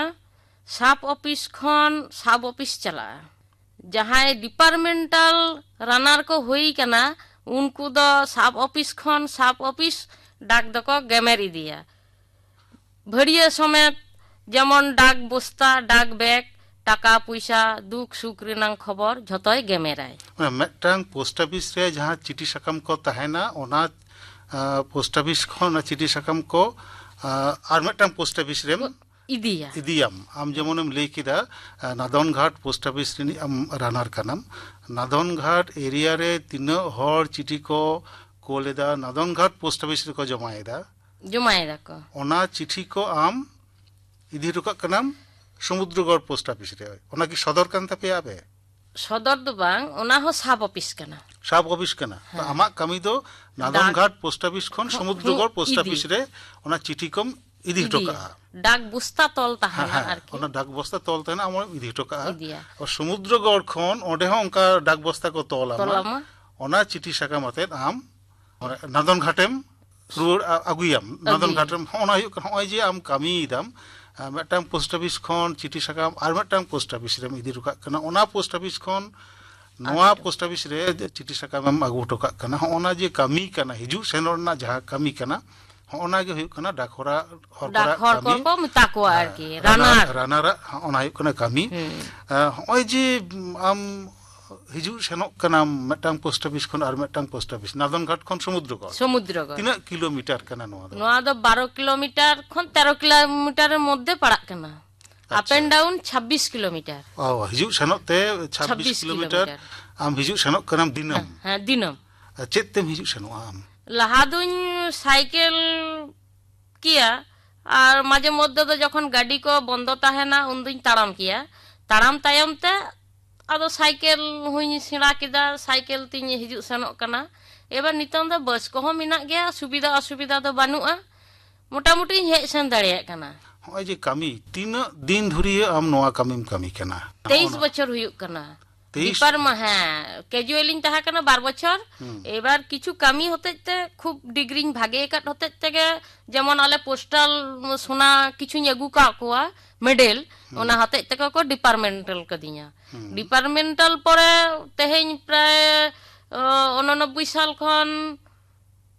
ᱥᱟᱵ ᱚᱯᱷᱤᱥ ᱠᱷᱚᱱ ᱥᱟᱵ ᱚᱯᱷᱤᱥ ᱪᱟᱞᱟᱜᱼᱟ᱾ ᱡᱟᱦᱟᱸᱭ ᱰᱤᱯᱟᱨᱴᱢᱮᱱᱴᱟᱞ ᱨᱟᱱᱟᱨ ᱠᱚ ᱦᱩᱭ ᱠᱟᱱᱟ, ᱩᱱᱠᱩ ᱫᱚ ᱥᱟᱵ ᱚᱯᱷᱤᱥ ᱠᱷᱚᱱ ᱥᱟᱵ ᱚᱯᱷᱤᱥ ᱰᱟᱠ ᱫᱚᱠᱚ ᱜᱮᱢᱮᱨ ᱤᱫᱤᱭᱟ᱾ ᱵᱷᱟᱹᱲᱤᱭᱟᱹ ᱥᱚᱢᱮᱛ, ᱡᱮᱢᱚᱱ ᱰᱟᱠ ᱵᱚᱥᱛᱟ, ᱰᱟᱠ ᱵᱮᱜᱽ, ᱴᱟᱠᱟ ᱯᱚᱭᱥᱟ, ᱫᱩᱠ ᱥᱩᱠ ᱨᱮᱱᱟᱝ ᱠᱷᱚᱵᱚᱨ ᱡᱷᱚᱛᱚᱭ ᱜᱮᱢᱮᱨᱟᱭ᱾ ᱢᱟᱱᱮ ᱢᱤᱫᱴᱟᱝ ᱯᱳᱥᱴ ᱚᱯᱷᱤᱥ ᱨᱮ ᱡᱟᱦᱟᱸ ᱪᱤᱴᱷᱤ ᱥᱟᱠᱟᱢ ᱠᱚ ᱛᱟᱦᱮᱱᱟ, ᱚᱱᱟ, ᱟᱸ, ᱯᱳᱥᱴ ᱚᱯᱷᱤᱥ ᱠᱷᱚᱱ ᱚᱱᱟ ᱪᱤᱴᱷᱤ ᱥᱟᱠᱟᱢ ᱠᱚ, ᱟᱸ, ᱟᱨ ᱢᱤᱫᱴᱟᱝ ᱯᱳᱥᱴ ᱚᱯᱷᱤᱥ ᱨᱮᱢ ᱤᱫᱤᱭᱟ᱾ ᱤᱫᱤᱭᱟᱢ᱾ ᱟᱢ ᱡᱮᱢᱚᱱᱮᱢ ᱞᱟᱹᱭ ᱠᱮᱫᱟ, ᱟᱸ, ᱱᱟᱫᱚᱱ ᱜᱷᱟᱴ ᱯᱳᱥᱴ ᱚᱯᱷᱤᱥ ᱨᱤᱱᱤᱡ ᱟᱢ ᱨᱟᱱᱟᱨ ᱠᱟᱱᱟᱢ᱾ ᱱᱟᱫᱚᱱ ᱜᱷᱟᱴ ᱮᱨᱤᱭᱟ ᱨᱮ ᱛᱤᱱᱟᱹᱜ ᱦᱚᱲ ᱪᱤᱴᱷᱤ ᱠᱚ ᱠᱳᱞ ᱮᱫᱟ, ᱱᱟᱫᱚᱱ ᱜᱷᱟᱴ ᱯᱳᱥᱴ ᱚᱯᱷᱤᱥ ᱨᱮᱠᱚ ᱡᱚᱢᱟᱭᱮᱫᱟ? ᱡᱚᱢᱟᱭ ᱫᱟᱠᱚ᱾ ᱚᱱᱟ ᱪᱤᱴᱷᱤ ᱠᱚ ᱟᱢ ᱤᱫᱤ ᱦᱚᱴᱚ ᱠᱟᱜ ᱠᱟᱱᱟᱢ ᱥᱚᱢᱩᱫᱨᱚᱜᱚᱲ ᱯᱳᱥᱴ ᱚᱯᱷᱤᱥ ᱨᱮ᱾ ᱚᱱᱟ ᱠᱤ ᱥᱚᱫᱚᱨ ᱠᱟᱱ ᱛᱟᱯᱮᱭᱟ ᱟᱯᱮ? ᱥᱚᱫᱚᱨ ᱫᱚ ᱵᱟᱝ, ᱚᱱᱟ ᱦᱚᱸ ᱥᱟᱵ ᱚᱯᱷᱤᱥ ᱠᱟᱱᱟ᱾ ᱥᱟᱵ ᱚᱯᱷᱤᱥ ᱠᱟᱱᱟ᱾ ᱛᱚ ᱦᱮᱸ᱾ ᱟᱢᱟᱜ ᱠᱟᱹᱢᱤ ᱫᱚ ᱱᱟᱫᱚᱱ ᱰᱟᱠ ᱜᱷᱟᱴ ᱯᱳᱥᱴ ᱚᱯᱷᱤᱥ ᱠᱷᱚᱱ ᱠᱷᱚᱱ ᱥᱚᱢᱩᱫᱨᱚᱜᱚᱲ ᱯᱳᱥᱴ ᱤᱫᱤ᱾ ᱚᱯᱷᱤᱥ ᱨᱮ ᱚᱱᱟ ᱪᱤᱴᱷᱤ ᱠᱚᱢ ᱤᱫᱤ ᱦᱚᱴᱚ ᱤᱫᱤᱭᱟ᱾ ᱠᱟᱜᱼᱟ᱾ ᱰᱟᱠ ᱵᱚᱥᱛᱟ ᱛᱚᱞ ᱛᱟᱦᱮᱱᱟ ᱦᱮᱸ, ᱦᱮᱸ᱾ ᱟᱨᱠᱤ᱾ ᱚᱱᱟ ᱰᱟᱠ ᱵᱚᱥᱛᱟ ᱛᱚᱞ ᱛᱟᱦᱮᱱᱟ, ᱟᱢ ᱤᱫᱤ ᱦᱚᱴᱚ ᱠᱟᱜᱼᱟ᱾ ᱤᱫᱤᱭᱟ᱾ ᱟᱨ ᱥᱚᱢᱩᱫᱨᱚᱜᱚᱲ ᱠᱷᱚᱱ ᱚᱸᱰᱮ ᱦᱚᱸ ᱚᱱᱠᱟ ᱰᱟᱠ ᱵᱚᱥᱛᱟ ᱠᱚ ᱛᱚᱞ ᱟᱢᱟ᱾ ᱛᱚᱞ ᱟᱢᱟ᱾ ᱚᱱᱟ ᱪᱤᱴᱷᱤ ᱥᱟᱠᱟᱢ ᱟᱛᱮᱫ ᱟᱢ ᱱᱟᱫᱚᱱ ᱜᱷᱟᱴᱮᱢ ᱨᱩᱣᱟᱹᱲ ᱟ-, ᱟᱹᱜᱩᱭᱟᱢ᱾ ᱱᱟᱫᱚᱱ ᱟᱹᱜᱩᱭᱟᱢ᱾ ᱜᱷᱟᱴᱮᱢ, ᱦᱚᱸᱜᱼᱚ ᱱᱟ ᱦᱩᱭᱩᱜ ᱠᱟᱱᱟ, ᱦᱚᱸᱜᱼᱚᱭ ᱡᱮ ᱟᱢ ᱠᱟᱹᱢᱤᱭᱮᱫᱟᱢ, ᱟᱸ, ᱢᱤᱫᱴᱟᱝ ᱯᱳᱥᱴ ᱚᱯᱷᱤᱥ ᱠᱷᱚᱱ ᱪᱤᱴᱷᱤ ᱥᱟᱠᱟᱢ ᱟᱨ ᱢᱤᱫᱴᱟᱝ ᱯᱳᱥᱴ ᱚᱯᱷᱤᱥ ᱨᱮᱢ ᱤᱫᱤ ᱦᱚᱴᱚ ᱠᱟᱜ ᱠᱟᱱᱟ, ᱚᱱᱟ ᱯᱳᱥᱴ ᱚᱯᱷᱤᱥ ᱠᱷᱚᱱ ᱱᱚᱣᱟ ᱟᱨ ᱯᱳᱥᱴ ᱚᱯᱷᱤᱥ ᱨᱮ ᱪᱤᱴᱷᱤ ᱥᱟᱠᱟᱢᱮᱢ ᱟᱹᱜᱩ ᱦᱚᱴᱚ ᱠᱟᱜ ᱠᱟᱱᱟ, ᱦᱚᱸᱜᱼᱚ ᱱᱟ ᱡᱮ ᱠᱟᱹᱢᱤ ᱠᱟᱱᱟ, ᱦᱤᱡᱩᱜ ᱥᱮᱱᱚᱜ ᱨᱮᱱᱟᱜ ᱡᱟᱦᱟᱸ ᱠᱟᱹᱢᱤ ᱠᱟᱱᱟ, ᱦᱚᱸᱜᱼᱚ ᱱᱟ ᱜᱮ ᱦᱩᱭᱩᱜ ᱠᱟᱱᱟ ᱰᱟᱠ ᱦᱚᱲᱟᱜ, ᱦᱚᱲ ᱰᱟᱠ ᱠᱚᱨᱟᱜ ᱦᱚᱲ ᱠᱟᱹᱢᱤ᱾ ᱠᱚᱠᱚ ᱢᱮᱛᱟ ᱠᱚᱣᱟ ᱦᱮᱸ, ᱟᱨᱠᱤ, ᱨᱟᱱᱟᱨ, ᱨᱟᱱᱟᱨ᱾ ᱨᱟᱱᱟᱨᱟᱜ ᱦᱚᱸᱜᱼᱚ ᱱᱟ ᱦᱩᱭᱩᱜ ᱠᱟᱱᱟ ᱠᱟᱹᱢᱤ᱾ ᱦᱩᱸ᱾ ᱮᱸ, ᱦᱚᱸᱜᱼᱚᱭ ᱡᱮ ᱟᱢ ᱦᱤᱡᱩᱜ ᱥᱮᱱᱚᱜ ᱠᱟᱱᱟᱢ ᱢᱤᱫᱴᱟᱝ ᱯᱳᱥᱴ ᱚᱯᱷᱤᱥ ᱠᱷᱚᱱ ᱟᱨ ᱢᱤᱫᱴᱟᱝ ᱯᱳᱥᱴ ᱚᱯᱷᱤᱥ, ᱱᱟᱫᱚᱱᱜᱷᱟᱴ ᱠᱷᱚᱱ ᱥᱚᱢᱩᱫᱨᱚᱜᱚᱲ᱾ ᱥᱚᱢᱩᱫᱨᱚᱜᱚᱲ᱾ ᱛᱤᱱᱟᱹᱜ ᱠᱤᱞᱳᱢᱤᱴᱟᱨ ᱠᱟᱱᱟ ᱱᱚᱣᱟ ᱫᱚ? ᱱᱚᱣᱟ ᱫᱚ ᱵᱟᱨᱚ ᱠᱤᱞᱳᱢᱤᱴᱟᱨ ᱠᱷᱚᱱ ᱛᱮᱨᱚ ᱠᱤᱞᱳᱢᱤᱴᱟᱨ ᱢᱚᱫᱽᱫᱷᱮ ᱯᱟᱲᱟᱜ ᱠᱟᱱᱟ᱾ ᱟᱯ ᱟᱪᱪᱷᱟ᱾ ᱮᱱᱰ ᱰᱟᱣᱩᱱ ᱪᱷᱟᱵᱵᱤᱥ ᱠᱤᱞᱳᱢᱤᱴᱟᱨ᱾ ᱚ, ᱦᱤᱡᱩᱜ ᱥᱮᱱᱚᱜ ᱛᱮ ᱪᱷᱟᱵᱵᱤᱥ ᱪᱷᱟᱵᱵᱤᱥ ᱠᱤᱞᱳᱢᱤᱴᱟᱨ᱾ ᱠᱤᱞᱳᱢᱤᱴᱟᱨ᱾ ᱟᱢ ᱦᱤᱡᱩᱜ ᱥᱮᱱᱚᱜ ᱠᱟᱱᱟᱢ ᱫᱤᱱᱟᱹᱢ? ᱦᱮᱸ, ᱫᱤᱱᱟᱹᱢ᱾ ᱟᱨ ᱪᱮᱫ ᱛᱮᱢ ᱦᱤᱡᱩᱜ ᱥᱮᱱᱚᱜᱼᱟ ᱟᱢ? ᱞᱟᱦᱟ ᱫᱩᱧ ᱥᱟᱭᱠᱮᱞ ᱠᱮᱭᱟ, ᱟᱨ ᱢᱟᱡᱷᱮ ᱢᱚᱫᱽᱫᱷᱮ ᱫᱚ ᱡᱚᱠᱷᱚᱱ ᱜᱟᱹᱰᱤ ᱠᱚ ᱵᱚᱱᱫᱚ ᱛᱟᱦᱮᱱᱟ ᱩᱱᱫᱩᱧ ᱛᱟᱲᱟᱢ ᱠᱮᱭᱟ᱾ ᱛᱟᱲᱟᱢ ᱛᱟᱭᱚᱢ ᱛᱮ ᱟᱫᱚ ᱥᱟᱭᱠᱮᱞ ᱦᱚᱸᱧ ᱥᱮᱬᱟ ᱠᱮᱫᱟ, ᱥᱟᱭᱠᱮᱞ ᱛᱤᱧ ᱦᱤᱡᱩᱜ ᱥᱮᱱᱚᱜ ᱠᱟᱱᱟ᱾ ᱮᱵᱟᱨ ᱱᱤᱛᱚᱝ ᱫᱚ ᱵᱟᱥ ᱠᱚᱦᱚᱸ ᱢᱮᱱᱟᱜ ᱜᱮᱭᱟ, ᱥᱩᱵᱤᱫᱟ ᱚᱥᱩᱵᱤᱫᱟ ᱫᱚ ᱵᱟᱹᱱᱩᱜᱼᱟ, ᱢᱚᱴᱟᱢᱩᱴᱤᱧ ᱦᱮᱡ ᱥᱮᱱ ᱫᱟᱲᱮᱭᱟᱜ ᱠᱟᱱᱟ᱾ ᱱᱚᱜᱼᱚᱭ ᱡᱮ ᱠᱟᱹᱢᱤ, ᱛᱤᱱᱟᱹᱜ ᱫᱤᱱ ᱫᱷᱩᱨᱤᱭᱟᱹ ᱟᱢ ᱱᱚᱣᱟ ᱠᱟᱹᱢᱤᱢ ᱠᱟᱹᱢᱤ ᱠᱟᱱᱟ? ᱛᱮᱭᱤᱥ ᱱᱚᱜᱼᱚ ᱱᱚᱣᱟ᱾ ᱵᱚᱪᱷᱚᱨ ᱦᱩᱭᱩᱜ ᱠᱟᱱᱟ᱾ ᱛᱮᱭᱤᱥ? ᱰᱤᱯᱟᱨ ᱢᱟ, ᱦᱮᱸ, ᱠᱮᱡᱩᱭᱮᱞᱤᱧ ᱛᱟᱦᱮᱸ ᱠᱟᱱᱟ ᱵᱟᱨ ᱵᱚᱪᱷᱚᱨ᱾ ᱦᱩᱸ᱾ ᱮᱵᱟᱨ ᱠᱤᱪᱷᱩ ᱠᱟᱹᱢᱤ ᱦᱚᱛᱮᱡ ᱛᱮ ᱠᱷᱩᱵ ᱰᱤᱜᱽᱨᱤᱧ ᱵᱷᱟᱜᱮ ᱟᱠᱟᱫ ᱦᱚᱛᱮᱡ ᱛᱮᱜᱮ, ᱡᱮᱢᱚᱱ ᱟᱞᱮ ᱯᱳᱥᱴᱟᱞ ᱥᱳᱱᱟ ᱠᱤᱪᱷᱩᱧ ᱟᱹᱜᱩ ᱠᱟᱜ ᱠᱚᱣᱟ ᱢᱮᱰᱮᱞ, ᱚᱱᱟ ᱦᱚᱛᱮᱡ ᱛᱮᱜᱮ ᱠᱚ ᱰᱤᱯᱟᱨᱢᱮᱱᱴᱟᱞ ᱠᱟᱫᱤᱧᱟ᱾ ᱦᱩᱸ᱾ ᱰᱤᱯᱟᱨᱢᱮᱱᱴᱟᱞ ᱯᱚᱨᱮ ᱛᱮᱦᱮᱧ ᱯᱨᱟᱭ ᱚ, ᱩᱱᱚᱱᱚᱵᱵᱳᱭ ᱥᱟᱞ ᱠᱷᱚᱱ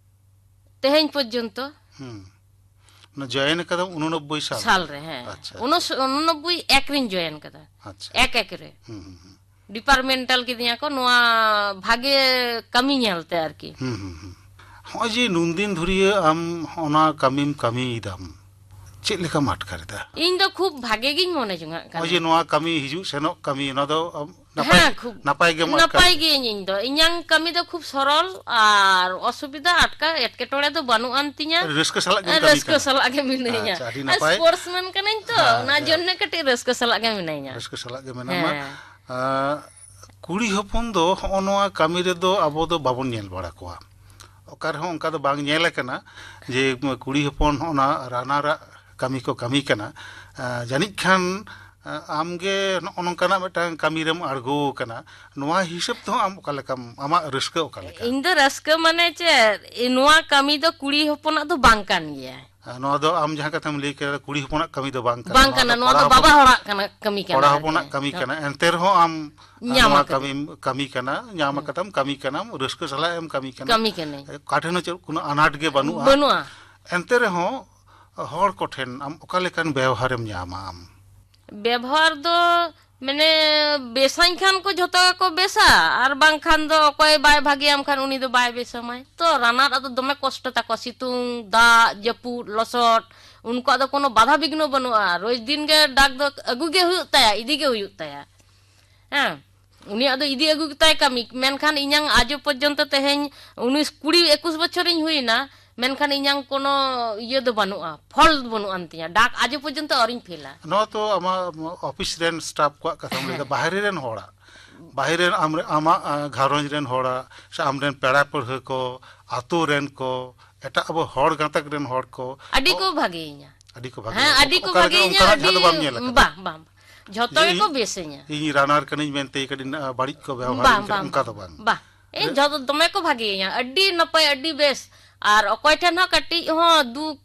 ᱛᱮᱦᱮᱧ ᱯᱚᱨᱡᱚᱱᱛᱚ᱾ ᱦᱩᱸ᱾ ᱚᱱᱟ ᱡᱚᱭᱮᱱ ᱟᱠᱟᱫᱟᱢ ᱩᱱᱚᱱᱚᱵᱵᱳᱭ ᱥᱟᱞ? ᱥᱟᱞ ᱨᱮ, ᱦᱮᱸ᱾ ᱟᱪᱪᱷᱟ, ᱩᱱᱚᱥ-, ᱩᱱᱚᱱᱚᱵᱵᱳᱭ ᱮᱠ ᱨᱤᱧ ᱡᱚᱭᱮᱱ ᱠᱟᱫᱟ᱾ ᱟᱪᱪᱷᱟ᱾ ᱮᱠ ᱮᱠ ᱨᱮ᱾ ᱦᱩᱸ, ᱦᱩᱸ, ᱦᱩᱸ᱾ ᱰᱤᱯᱟᱨᱢᱮᱱᱴᱟᱞ ᱠᱤᱫᱤᱧᱟ ᱠᱚ ᱱᱚᱣᱟ ᱵᱷᱟᱜᱮ ᱠᱟᱹᱢᱤ ᱧᱮᱞᱛᱮ ᱟᱨᱠᱤ᱾ ᱦᱩᱸ, ᱦᱩᱸ, ᱦᱩᱸ᱾ ᱦᱚᱸᱜᱼᱚᱭ ᱡᱮ ᱱᱩᱱᱫᱤᱱ ᱫᱷᱩᱨᱤᱭᱟᱹ ᱟᱢ ᱚᱱᱟ ᱠᱟᱹᱢᱤᱢ ᱠᱟᱹᱢᱤᱭᱮᱫᱟᱢ, ᱪᱮᱫ ᱞᱮᱠᱟᱢ ᱟᱴᱠᱟᱨ ᱮᱫᱟ? ᱤᱧ ᱫᱚ ᱠᱷᱩᱵ ᱵᱷᱟᱜᱮ ᱜᱤᱧ ᱢᱚᱱᱮ ᱡᱚᱝᱟᱜ ᱠᱟᱱᱟ᱾ ᱱᱚᱜᱼᱚᱭ ᱡᱮ ᱱᱚᱣᱟ ᱠᱟᱹᱢᱤ ᱦᱤᱡᱩᱜ ᱥᱮᱱᱚᱜ ᱠᱟᱹᱢᱤ, ᱚᱱᱟ ᱫᱚ ᱟᱢ ᱱᱟᱯᱟᱭ, ᱦᱮᱸ, ᱠᱷᱩᱵ ᱱᱟᱯᱟᱭ ᱜᱮᱢ ᱟᱴᱠᱟᱨ ᱱᱟᱯᱟᱭ ᱮᱫᱟ? ᱜᱤᱭᱟᱹᱧ ᱤᱧ ᱫᱚ᱾ ᱤᱧᱟᱹᱝ ᱠᱟᱹᱢᱤ ᱫᱚ ᱠᱷᱩᱵ ᱥᱚᱨᱚᱞ ᱟᱨ ᱚᱥᱩᱵᱤᱫᱟ ᱟᱴᱠᱟ ᱮᱴᱠᱮᱴᱚᱬᱮ ᱫᱚ ᱵᱟᱹᱱᱩᱜ ᱟᱱ ᱛᱤᱧᱟ᱾ ᱟᱹᱰᱤ ᱨᱟᱹᱥᱠᱟᱹ ᱥᱟᱞᱟᱜ ᱜᱮᱢ ᱟᱨ ᱠᱟᱹᱢᱤ ᱨᱟᱹᱥᱠᱟᱹ ᱠᱟᱱᱟ᱾ ᱥᱟᱞᱟᱜ ᱜᱮ ᱢᱤᱱᱟᱹᱧᱟ᱾ ᱟᱪᱪᱷᱟ, ᱟᱹᱰᱤ ᱟᱨ ᱱᱟᱯᱟᱭ᱾ ᱥᱯᱳᱨᱴᱥᱢᱮᱱ ᱠᱟᱹᱱᱟᱹᱧ ᱛᱚ, ᱦᱮᱸ, ᱚᱱᱟ ᱦᱮᱸ᱾ ᱡᱚᱱᱱᱮ ᱠᱟᱹᱴᱤᱡ ᱨᱟᱹᱥᱠᱟᱹ ᱥᱟᱞᱟᱜ ᱜᱮ ᱢᱤᱱᱟᱹᱧᱟ᱾ ᱨᱟᱹᱥᱠᱟᱹ ᱥᱟᱞᱟᱜ ᱜᱮ ᱢᱮᱱᱟᱢᱟ᱾ ᱦᱮᱸ᱾ ᱟᱸ, ᱠᱩᱲᱤ ᱦᱚᱯᱚᱱ ᱫᱚ ᱦᱚᱸᱜᱼᱚ ᱱᱚᱣᱟ ᱠᱟᱹᱢᱤ ᱨᱮᱫᱚ ᱟᱵᱚ ᱫᱚ ᱵᱟᱵᱚᱱ ᱧᱮᱞ ᱵᱟᱲᱟ ᱠᱚᱣᱟ, ᱚᱠᱟ ᱨᱮᱦᱚᱸ ᱚᱱᱠᱟ ᱫᱚ ᱵᱟᱝ ᱧᱮᱞ ᱟᱠᱟᱱᱟ ᱡᱮ ᱠᱩᱲᱤ ᱦᱚᱯᱚᱱ ᱦᱚᱸᱜᱼᱚ ᱱᱟ ᱨᱟᱱᱟᱨᱟᱜ ᱠᱟᱹᱢᱤ ᱠᱚ ᱠᱟᱹᱢᱤ ᱠᱟᱱᱟ᱾ ᱟᱸ, ᱡᱟᱹᱱᱤᱡ ᱠᱷᱟᱱ, ᱟᱸ, ᱟᱢᱜᱮ ᱱᱚᱜᱼᱚ ᱱᱚᱝᱠᱟᱱᱟᱜ ᱢᱤᱫᱴᱟᱝ ᱠᱟᱹᱢᱤ ᱨᱮᱢ ᱟᱬᱜᱚ ᱟᱠᱟᱱᱟ, ᱱᱚᱣᱟ ᱦᱤᱥᱟᱹᱵ ᱛᱮᱦᱚᱸ ᱟᱢ ᱚᱠᱟ ᱞᱮᱠᱟᱢ, ᱟᱢᱟᱜ ᱨᱟᱹᱥᱠᱟᱹ ᱚᱠᱟ ᱞᱮᱠᱟ? ᱤᱧ ᱫᱚ ᱨᱟᱹᱥᱠᱟᱹ ᱢᱟᱱᱮ ᱪᱮᱫ, ᱤ-, ᱱᱚᱣᱟ ᱠᱟᱹᱢᱤ ᱫᱚ ᱠᱩᱲᱤ ᱦᱚᱯᱚᱱᱟᱜ ᱫᱚ ᱵᱟᱝ ᱠᱟᱱ ᱜᱮᱭᱟ᱾ ᱟᱨ ᱱᱚᱣᱟ ᱫᱚ ᱟᱢ ᱡᱟᱦᱟᱸ ᱠᱟᱛᱷᱟᱢ ᱞᱟᱹᱭ ᱠᱮᱫᱟ, ᱠᱩᱲᱤ ᱦᱚᱯᱚᱱᱟᱜ ᱠᱟᱹᱢᱤ ᱫᱚ ᱵᱟᱝ ᱠᱟᱱᱟ᱾ ᱵᱟᱝ ᱠᱟᱱᱟ, ᱱᱚᱣᱟ ᱫᱚ ᱠᱚᱲᱟ ᱵᱟᱵᱟ ᱦᱚᱯᱚᱱ-, ᱦᱚᱲᱟᱜ ᱠᱟᱱᱟ, ᱠᱟᱹᱢᱤ ᱠᱟᱱᱟ ᱠᱚᱲᱟ ᱟᱨᱠᱤ᱾ ᱦᱚᱯᱚᱱᱟᱜ ᱠᱟᱹᱢᱤ ᱠᱟᱱᱟ᱾ ᱮᱱᱛᱮ ᱨᱮᱦᱚᱸ ᱟᱢ ᱧᱟᱢ ᱱᱚᱣᱟ ᱟᱠᱟᱫᱟᱹᱧ᱾ ᱠᱟᱹᱢᱤ, ᱠᱟᱹᱢᱤ ᱠᱟᱱᱟ, ᱧᱟᱢ ᱟᱠᱟᱫᱟᱢ, ᱠᱟᱹᱢᱤ ᱠᱟᱱᱟᱢ, ᱨᱟᱹᱥᱠᱟᱹ ᱥᱟᱞᱟᱜ ᱮᱢ ᱠᱟᱹᱢᱤ ᱠᱟᱱᱟ᱾ ᱠᱟᱹᱢᱤ ᱠᱟᱹᱱᱟᱹᱧ᱾ ᱚᱠᱟ ᱴᱷᱮᱱ ᱦᱚᱸ ᱪᱮᱫ ᱠᱳᱱᱳ ᱟᱱᱟᱴ ᱜᱮ ᱵᱟᱹᱱᱩᱜᱼᱟ᱾ ᱵᱟᱹᱱᱩᱜᱼᱟ᱾ ᱮᱱᱛᱮ ᱨᱮᱦᱚᱸ ᱦᱚᱲ ᱠᱚᱴᱷᱮᱱ ᱟᱢ ᱚᱠᱟ ᱞᱮᱠᱟᱱ ᱵᱮᱣᱦᱟᱨᱮᱢ ᱧᱟᱢᱟ ᱟᱢ? ᱵᱮᱵᱚᱦᱟᱨ ᱫᱚ ᱢᱟᱱᱮ, ᱵᱮᱥᱟᱹᱧ ᱠᱷᱟᱱ ᱠᱚ ᱡᱷᱚᱛᱚ ᱜᱮᱠᱚ ᱵᱮᱥᱟ, ᱟᱨ ᱵᱟᱝᱠᱷᱟᱱ ᱫᱚ ᱚᱠᱚᱭ ᱵᱟᱭ ᱵᱷᱟᱜᱮᱭᱟᱢ ᱠᱷᱟᱱ ᱩᱱᱤ ᱫᱚ ᱵᱟᱭ ᱵᱮᱥᱟᱢᱟᱭ᱾ ᱛᱚ ᱨᱟᱱᱟᱨ ᱟᱫᱚ ᱫᱚᱢᱮ ᱠᱚᱥᱴᱚ ᱛᱟᱠᱚ, ᱥᱤᱛᱩᱝ, ᱫᱟᱜ, ᱡᱟᱹᱯᱩᱫ, ᱞᱚᱥᱚᱫ, ᱩᱱᱠᱩᱣᱟᱜ ᱫᱚ ᱠᱳᱱᱳ ᱵᱟᱫᱷᱟ ᱵᱤᱜᱷᱱᱚ ᱵᱟᱹᱱᱩᱜᱼᱟ᱾ ᱨᱳᱡᱽ ᱫᱤᱱ ᱜᱮ ᱰᱟᱠ ᱫᱚ ᱟᱹᱜᱩ ᱜᱮ ᱦᱩᱭᱩᱜ ᱛᱟᱭᱟ, ᱤᱫᱤ ᱜᱮ ᱦᱩᱭᱩᱜ ᱛᱟᱭᱟ᱾ ᱦᱮᱸ, ᱩᱱᱤᱭᱟᱜ ᱫᱚ ᱤᱫᱤ ᱟᱹᱜᱩ ᱜᱮᱛᱟᱭ ᱠᱟᱹᱢᱤ᱾ ᱢᱮᱱᱠᱷᱟᱱ ᱤᱧᱟᱝ ᱟᱡᱚ ᱯᱚᱨᱡᱚᱱᱛᱚ ᱛᱮᱦᱮᱧ ᱩᱱᱤᱥ, ᱠᱩᱲᱤ ᱮᱠᱩᱥ ᱵᱚᱪᱷᱚᱨᱤᱧ ᱦᱩᱭᱱᱟ, ᱢᱮᱱᱠᱷᱟᱱ ᱤᱧᱟᱝ ᱠᱳᱱᱳ ᱤᱭᱟᱹ ᱫᱚ ᱵᱟᱹᱱᱩᱜᱼᱟ, ᱯᱷᱚᱞ ᱫᱚ ᱵᱟᱹᱱᱩᱜ ᱟᱱ ᱛᱤᱧᱟ, ᱰᱟᱠ ᱟᱡᱚ ᱯᱚᱨᱡᱚᱱᱛᱚ ᱟᱹᱣᱨᱤᱧ ᱯᱷᱮᱞᱟ᱾ ᱱᱚᱣᱟ ᱛᱚ ᱟᱢᱟᱜ ᱚᱯᱷᱤᱥ ᱨᱮᱱ ᱥᱴᱟᱯ ᱠᱚᱣᱟᱜ ᱠᱟᱛᱷᱟᱢ ᱞᱟᱹᱭᱫᱟ, ᱦᱮᱸ᱾ ᱵᱟᱦᱨᱮ ᱨᱮᱱ ᱦᱚᱲᱟᱜ, ᱵᱟᱦᱨᱮ ᱨᱮᱱ ᱟᱢ, ᱟᱢᱟᱜ ᱟᱸ, ᱜᱷᱟᱨᱚᱸᱡᱽ ᱨᱮᱱ ᱦᱚᱲᱟᱜ ᱥᱮ ᱟᱢᱨᱮᱱ ᱯᱮᱲᱟ ᱯᱟᱹᱲᱦᱟᱹ ᱠᱚ, ᱟᱛᱳ ᱨᱮᱱ ᱠᱚ, ᱮᱴᱟᱜ ᱟᱵᱚ ᱦᱚᱲ ᱜᱟᱛᱟᱠ ᱨᱮᱱ ᱦᱚᱲ ᱠᱚ, ᱟᱹᱰᱤ ᱠᱚ ᱵᱷᱟᱜᱮᱭᱤᱧᱟ᱾ ᱟᱹᱰᱤ ᱠᱚ ᱵᱷᱟᱜᱮ᱾ ᱦᱮᱸ, ᱟᱹᱰᱤ ᱠᱚ ᱚᱠᱟ ᱞᱮᱠᱟ ᱵᱷᱟᱜᱮᱭᱤᱧᱟ, ᱚᱱᱠᱟᱱᱟᱜ ᱡᱟᱦᱟᱸ ᱫᱚ ᱟᱹᱰᱤ ᱵᱟᱢ ᱧᱮᱞ ᱟᱠᱟᱫᱟ? ᱵᱟᱝ, ᱵᱟᱝ, ᱵᱟᱝ᱾ ᱡᱷᱚᱛᱚ ᱡᱮ ᱜᱮᱠᱚ ᱤᱧ, ᱵᱮᱥᱟᱹᱧᱟ᱾ ᱤᱧ ᱨᱟᱱᱟᱨ ᱠᱟᱹᱱᱟᱹᱧ ᱢᱮᱱᱛᱮ ᱠᱟᱹᱴᱤᱡ ᱵᱟᱹᱲᱤᱡ ᱠᱚ ᱵᱮᱣᱦᱟᱨ ᱵᱟᱝ, ᱤᱧ ᱠᱟᱱᱟ, ᱵᱟᱝ, ᱚᱱᱠᱟ ᱫᱚ ᱵᱟᱝ᱾ ᱵᱟᱝ᱾ ᱮ, ᱦᱮᱸ? ᱡᱷᱚᱛᱚ ᱫᱚᱢᱮ ᱠᱚ ᱵᱷᱟᱜᱮᱭᱤᱧᱟ, ᱟᱹᱰᱤ ᱱᱟᱯᱟᱭ, ᱟᱹᱰᱤ ᱵᱮᱥ᱾ ᱟᱨ ᱚᱠᱚᱭ ᱴᱷᱮᱱ ᱦᱚᱸ ᱠᱟᱹᱴᱤᱡ ᱦᱚᱸ ᱫᱩᱠ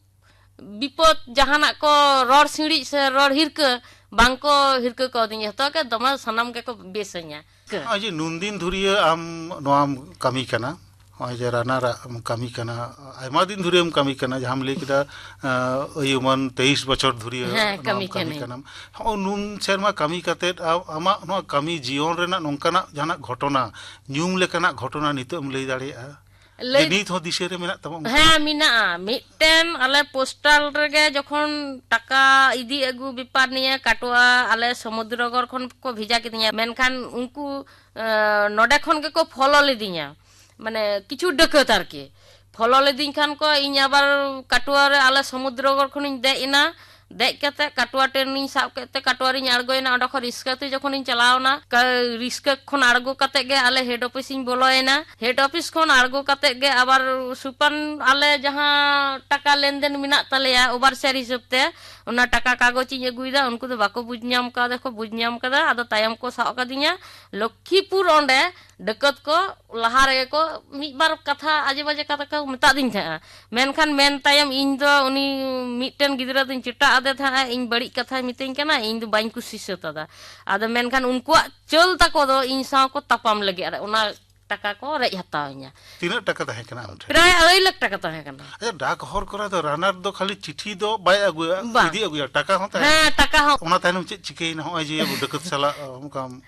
ᱵᱤᱯᱚᱫ ᱡᱟᱦᱟᱱᱟᱜ ᱠᱚ ᱨᱚᱲ ᱥᱤᱬᱤᱡ ᱥᱮ ᱨᱚᱲ ᱦᱤᱨᱠᱟᱹ ᱵᱟᱝ ᱠᱚ ᱦᱤᱨᱠᱟᱹ ᱠᱟᱣᱫᱤᱧᱟ, ᱡᱷᱚᱛᱚ ᱜᱮ ᱫᱚᱢᱮ ᱥᱟᱱᱟᱢ ᱜᱮᱠᱚ ᱵᱮᱥᱟᱹᱧᱟ᱾ ᱱᱚᱜᱼᱚᱭ ᱡᱮ ᱱᱩᱱ ᱫᱤᱱ ᱫᱷᱩᱨᱤᱭᱟᱹ ᱟᱢ ᱱᱚᱣᱟᱢ ᱠᱟᱹᱢᱤ ᱠᱟᱱᱟ, ᱱᱚᱜᱼᱚᱭ ᱡᱮ ᱨᱟᱱᱟᱨᱟᱜ ᱮᱢ ᱠᱟᱹᱢᱤ ᱠᱟᱱᱟ, ᱟᱭᱢᱟ ᱫᱤᱱ ᱫᱷᱩᱨᱤᱭᱟᱹᱢ ᱠᱟᱹᱢᱤ ᱠᱟᱱᱟ, ᱡᱟᱦᱟᱸᱢ ᱞᱟᱹᱭ ᱠᱮᱫᱟ, ᱟᱸ, ᱟᱹᱭᱩᱢᱟᱹᱱ ᱛᱮᱭᱤᱥ ᱵᱚᱪᱷᱚᱨ ᱫᱷᱩᱨᱤᱭᱟᱹ ᱦᱮᱸ, ᱱᱚᱣᱟᱢ ᱠᱟᱹᱢᱤ ᱠᱟᱹᱢᱤ ᱠᱟᱹᱱᱟᱹᱧ᱾ ᱠᱟᱱᱟᱢ᱾ ᱦᱚᱸᱜᱼᱚ ᱱᱩᱱ ᱥᱮᱨᱢᱟ ᱠᱟᱹᱢᱤ ᱠᱟᱛᱮᱫ ᱟ-, ᱟᱢᱟᱜ ᱱᱚᱣᱟ ᱠᱟᱹᱢᱤ ᱡᱤᱭᱚᱱ ᱨᱮᱱᱟᱜ ᱱᱚᱝᱠᱟᱱᱟᱜ ᱡᱟᱦᱟᱱᱟᱜ ᱜᱷᱚᱴᱚᱱᱟ, ᱧᱩᱢ ᱞᱮᱠᱟᱱᱟᱜ ᱜᱷᱚᱴᱚᱱᱟ ᱱᱤᱛᱚᱜ ᱮᱢ ᱞᱟᱹᱭ ᱫᱟᱲᱮᱭᱟᱜᱼᱟ? ᱞᱟᱹᱭ ᱡᱮ ᱱᱤᱛ ᱦᱚᱸ ᱫᱤᱥᱟᱹ ᱨᱮ ᱢᱮᱱᱟᱜ ᱛᱟᱢᱟ ᱚᱱᱠᱟᱱᱟᱜ? ᱦᱮᱸ, ᱢᱮᱱᱟᱜᱼᱟ᱾ ᱢᱤᱫᱴᱮᱱ ᱟᱞᱮ ᱯᱳᱥᱴᱟᱞ ᱨᱮᱜᱮ ᱡᱚᱠᱷᱚᱱ ᱴᱟᱠᱟ ᱤᱫᱤ ᱟᱹᱜᱩ ᱵᱮᱯᱟᱨ ᱱᱤᱭᱮ ᱠᱟᱴᱳᱭᱟ ᱟᱞᱮ ᱥᱚᱢᱩᱫᱨᱚᱜᱚᱲ ᱠᱷᱚᱱ ᱠᱚ ᱵᱷᱮᱡᱟ ᱠᱤᱫᱤᱧᱟ, ᱢᱮᱱᱠᱷᱟᱱ ᱩᱱᱠᱩ, ᱮᱸ, ᱱᱚᱰᱮ ᱠᱷᱚᱱ ᱜᱮᱠᱚ ᱯᱷᱚᱞᱳ ᱞᱤᱫᱤᱧᱟ, ᱢᱟᱱᱮ ᱠᱤᱪᱷᱩ ᱰᱟᱹᱠᱟᱹᱛ ᱟᱨᱠᱤ᱾ ᱯᱷᱚᱞᱳ ᱞᱤᱫᱤᱧ ᱠᱷᱟᱱ ᱠᱚ, ᱤᱧ ᱟᱵᱟᱨ ᱠᱟᱴᱳᱭᱟ ᱨᱮ ᱟᱞᱮ ᱥᱚᱢᱩᱫᱨᱚᱜᱚᱲ ᱠᱷᱚᱱᱤᱧ ᱫᱮᱡ ᱮᱱᱟ᱾ ᱫᱮᱡ ᱠᱟᱛᱮ ᱠᱟᱴᱳᱭᱟ ᱴᱨᱮᱱ ᱤᱧ ᱥᱟᱵ ᱠᱮᱫ ᱛᱮ ᱠᱟᱴᱳᱭᱟ ᱨᱤᱧ ᱟᱬᱜᱚᱭᱮᱱᱟ᱾ ᱚᱸᱰᱮ ᱠᱷᱚᱱ ᱨᱤᱥᱠᱟᱹ ᱛᱮ ᱡᱚᱠᱷᱚᱱᱤᱧ ᱪᱟᱞᱟᱣ ᱮᱱᱟ, ᱠᱟ-, ᱨᱤᱥᱠᱟᱹ ᱠᱷᱚᱱ ᱟᱬᱜᱚ ᱠᱟᱛᱮ ᱜᱮ ᱟᱞᱮ ᱦᱮᱰ ᱚᱯᱷᱤᱥ ᱤᱧ ᱵᱚᱞᱚᱭᱮᱱᱟ᱾ ᱦᱮᱰ ᱚᱯᱷᱤᱥ ᱠᱷᱚᱱ ᱟᱬᱜᱚ ᱠᱟᱛᱮ ᱜᱮ ᱟᱵᱟᱨ ᱥᱩᱯᱟᱱ ᱟᱞᱮ ᱡᱟᱦᱟᱸ ᱴᱟᱠᱟ ᱞᱮᱱᱫᱮᱱ ᱢᱮᱱᱟᱜ ᱛᱟᱞᱮᱭᱟ ᱳᱵᱷᱟᱨᱥᱤᱭᱟᱨ ᱦᱤᱥᱟᱹᱵ ᱛᱮ, ᱚᱱᱟ ᱴᱟᱠᱟ ᱠᱟᱜᱚᱡᱽ ᱤᱧ ᱟᱹᱜᱩᱭᱮᱫᱟ᱾ ᱩᱱᱠᱩ ᱫᱚ ᱵᱟᱠᱚ ᱵᱩᱡᱽ ᱧᱟᱢ ᱠᱟᱫᱟ, ᱠᱚ ᱵᱩᱡᱽ ᱧᱟᱢ ᱠᱟᱫᱟ, ᱟᱫᱚ ᱛᱟᱭᱚᱢ ᱠᱚ ᱥᱟᱵ ᱠᱟᱫᱤᱧᱟ ᱞᱚᱠᱠᱷᱤᱯᱩᱨ᱾ ᱚᱸᱰᱮ ᱰᱟᱹᱠᱟᱹᱛ ᱠᱚ ᱞᱟᱦᱟ ᱨᱮᱜᱮ ᱠᱚ ᱢᱤᱫ ᱵᱟᱨ ᱠᱟᱛᱷᱟ, ᱟᱡᱮ ᱵᱟᱡᱮ ᱠᱟᱛᱷᱟ ᱠᱚ ᱢᱮᱛᱟᱫᱤᱧ ᱛᱟᱦᱮᱸᱜᱼᱟ᱾ ᱢᱮᱱᱠᱷᱟᱱ ᱢᱮᱱ ᱛᱟᱭᱚᱢ ᱤᱧ ᱫᱚ ᱩᱱᱤ ᱢᱤᱫᱴᱮᱱ ᱜᱤᱫᱽᱨᱟᱹ ᱫᱚᱧ ᱪᱮᱴᱟᱜ ᱟᱫᱮ ᱛᱟᱦᱮᱸᱜᱼᱟ, ᱤᱧ ᱵᱟᱹᱲᱤᱡ ᱠᱟᱛᱷᱟᱭ ᱢᱤᱛᱟᱹᱧ ᱠᱟᱱᱟ, ᱤᱧ ᱫᱚ ᱵᱟᱹᱧ ᱠᱩᱥᱤ ᱥᱟᱹᱛ ᱟᱫᱟ᱾ ᱟᱫᱚ ᱢᱮᱱᱠᱷᱟᱱ ᱩᱱᱠᱩᱣᱟᱜ ᱪᱟᱹᱞ ᱛᱟᱠᱚ ᱫᱚ ᱤᱧ ᱥᱟᱶ ᱠᱚ ᱛᱟᱯᱟᱢ ᱞᱟᱹᱜᱤᱫ, ᱟᱨ ᱚᱱᱟ ᱴᱟᱠᱟ ᱠᱚ ᱨᱮᱡ ᱦᱟᱛᱟᱣ ᱤᱧᱟ᱾ ᱛᱤᱱᱟᱹᱜ ᱴᱟᱠᱟ ᱛᱟᱦᱮᱸ ᱠᱟᱱᱟ ᱟᱢ ᱴᱷᱮᱱ? ᱯᱨᱟᱭ ᱟᱹᱲᱟᱹᱭ ᱞᱟᱠᱷ ᱴᱟᱠᱟ ᱛᱟᱦᱮᱸ ᱠᱟᱱᱟ᱾ ᱟᱪᱪᱷᱟ, ᱰᱟᱠ ᱦᱚᱨ ᱠᱚᱨᱮ ᱫᱚ ᱨᱟᱱᱟᱨ ᱫᱚ ᱠᱷᱟᱹᱞᱤ ᱪᱤᱴᱷᱤ ᱫᱚ ᱵᱟᱭ ᱟᱹᱜᱩᱭᱟ, ᱵᱟᱝ᱾ ᱤᱫᱤ ᱟᱹᱜᱩᱭᱟ, ᱴᱟᱠᱟ ᱦᱚᱸ ᱛᱟᱦᱮᱸ? ᱦᱮᱸ, ᱴᱟᱠᱟ ᱦᱚᱸ᱾ ᱚᱱᱟ ᱛᱟᱭᱱᱚᱢ ᱪᱮᱫ ᱪᱤᱠᱟᱹᱭᱮᱱᱟ? ᱦᱚᱸᱜᱼᱚᱭ ᱡᱮ ᱰᱟᱹᱠᱟᱹᱛ ᱥᱟᱞᱟᱜ ᱚᱱᱠᱟᱢ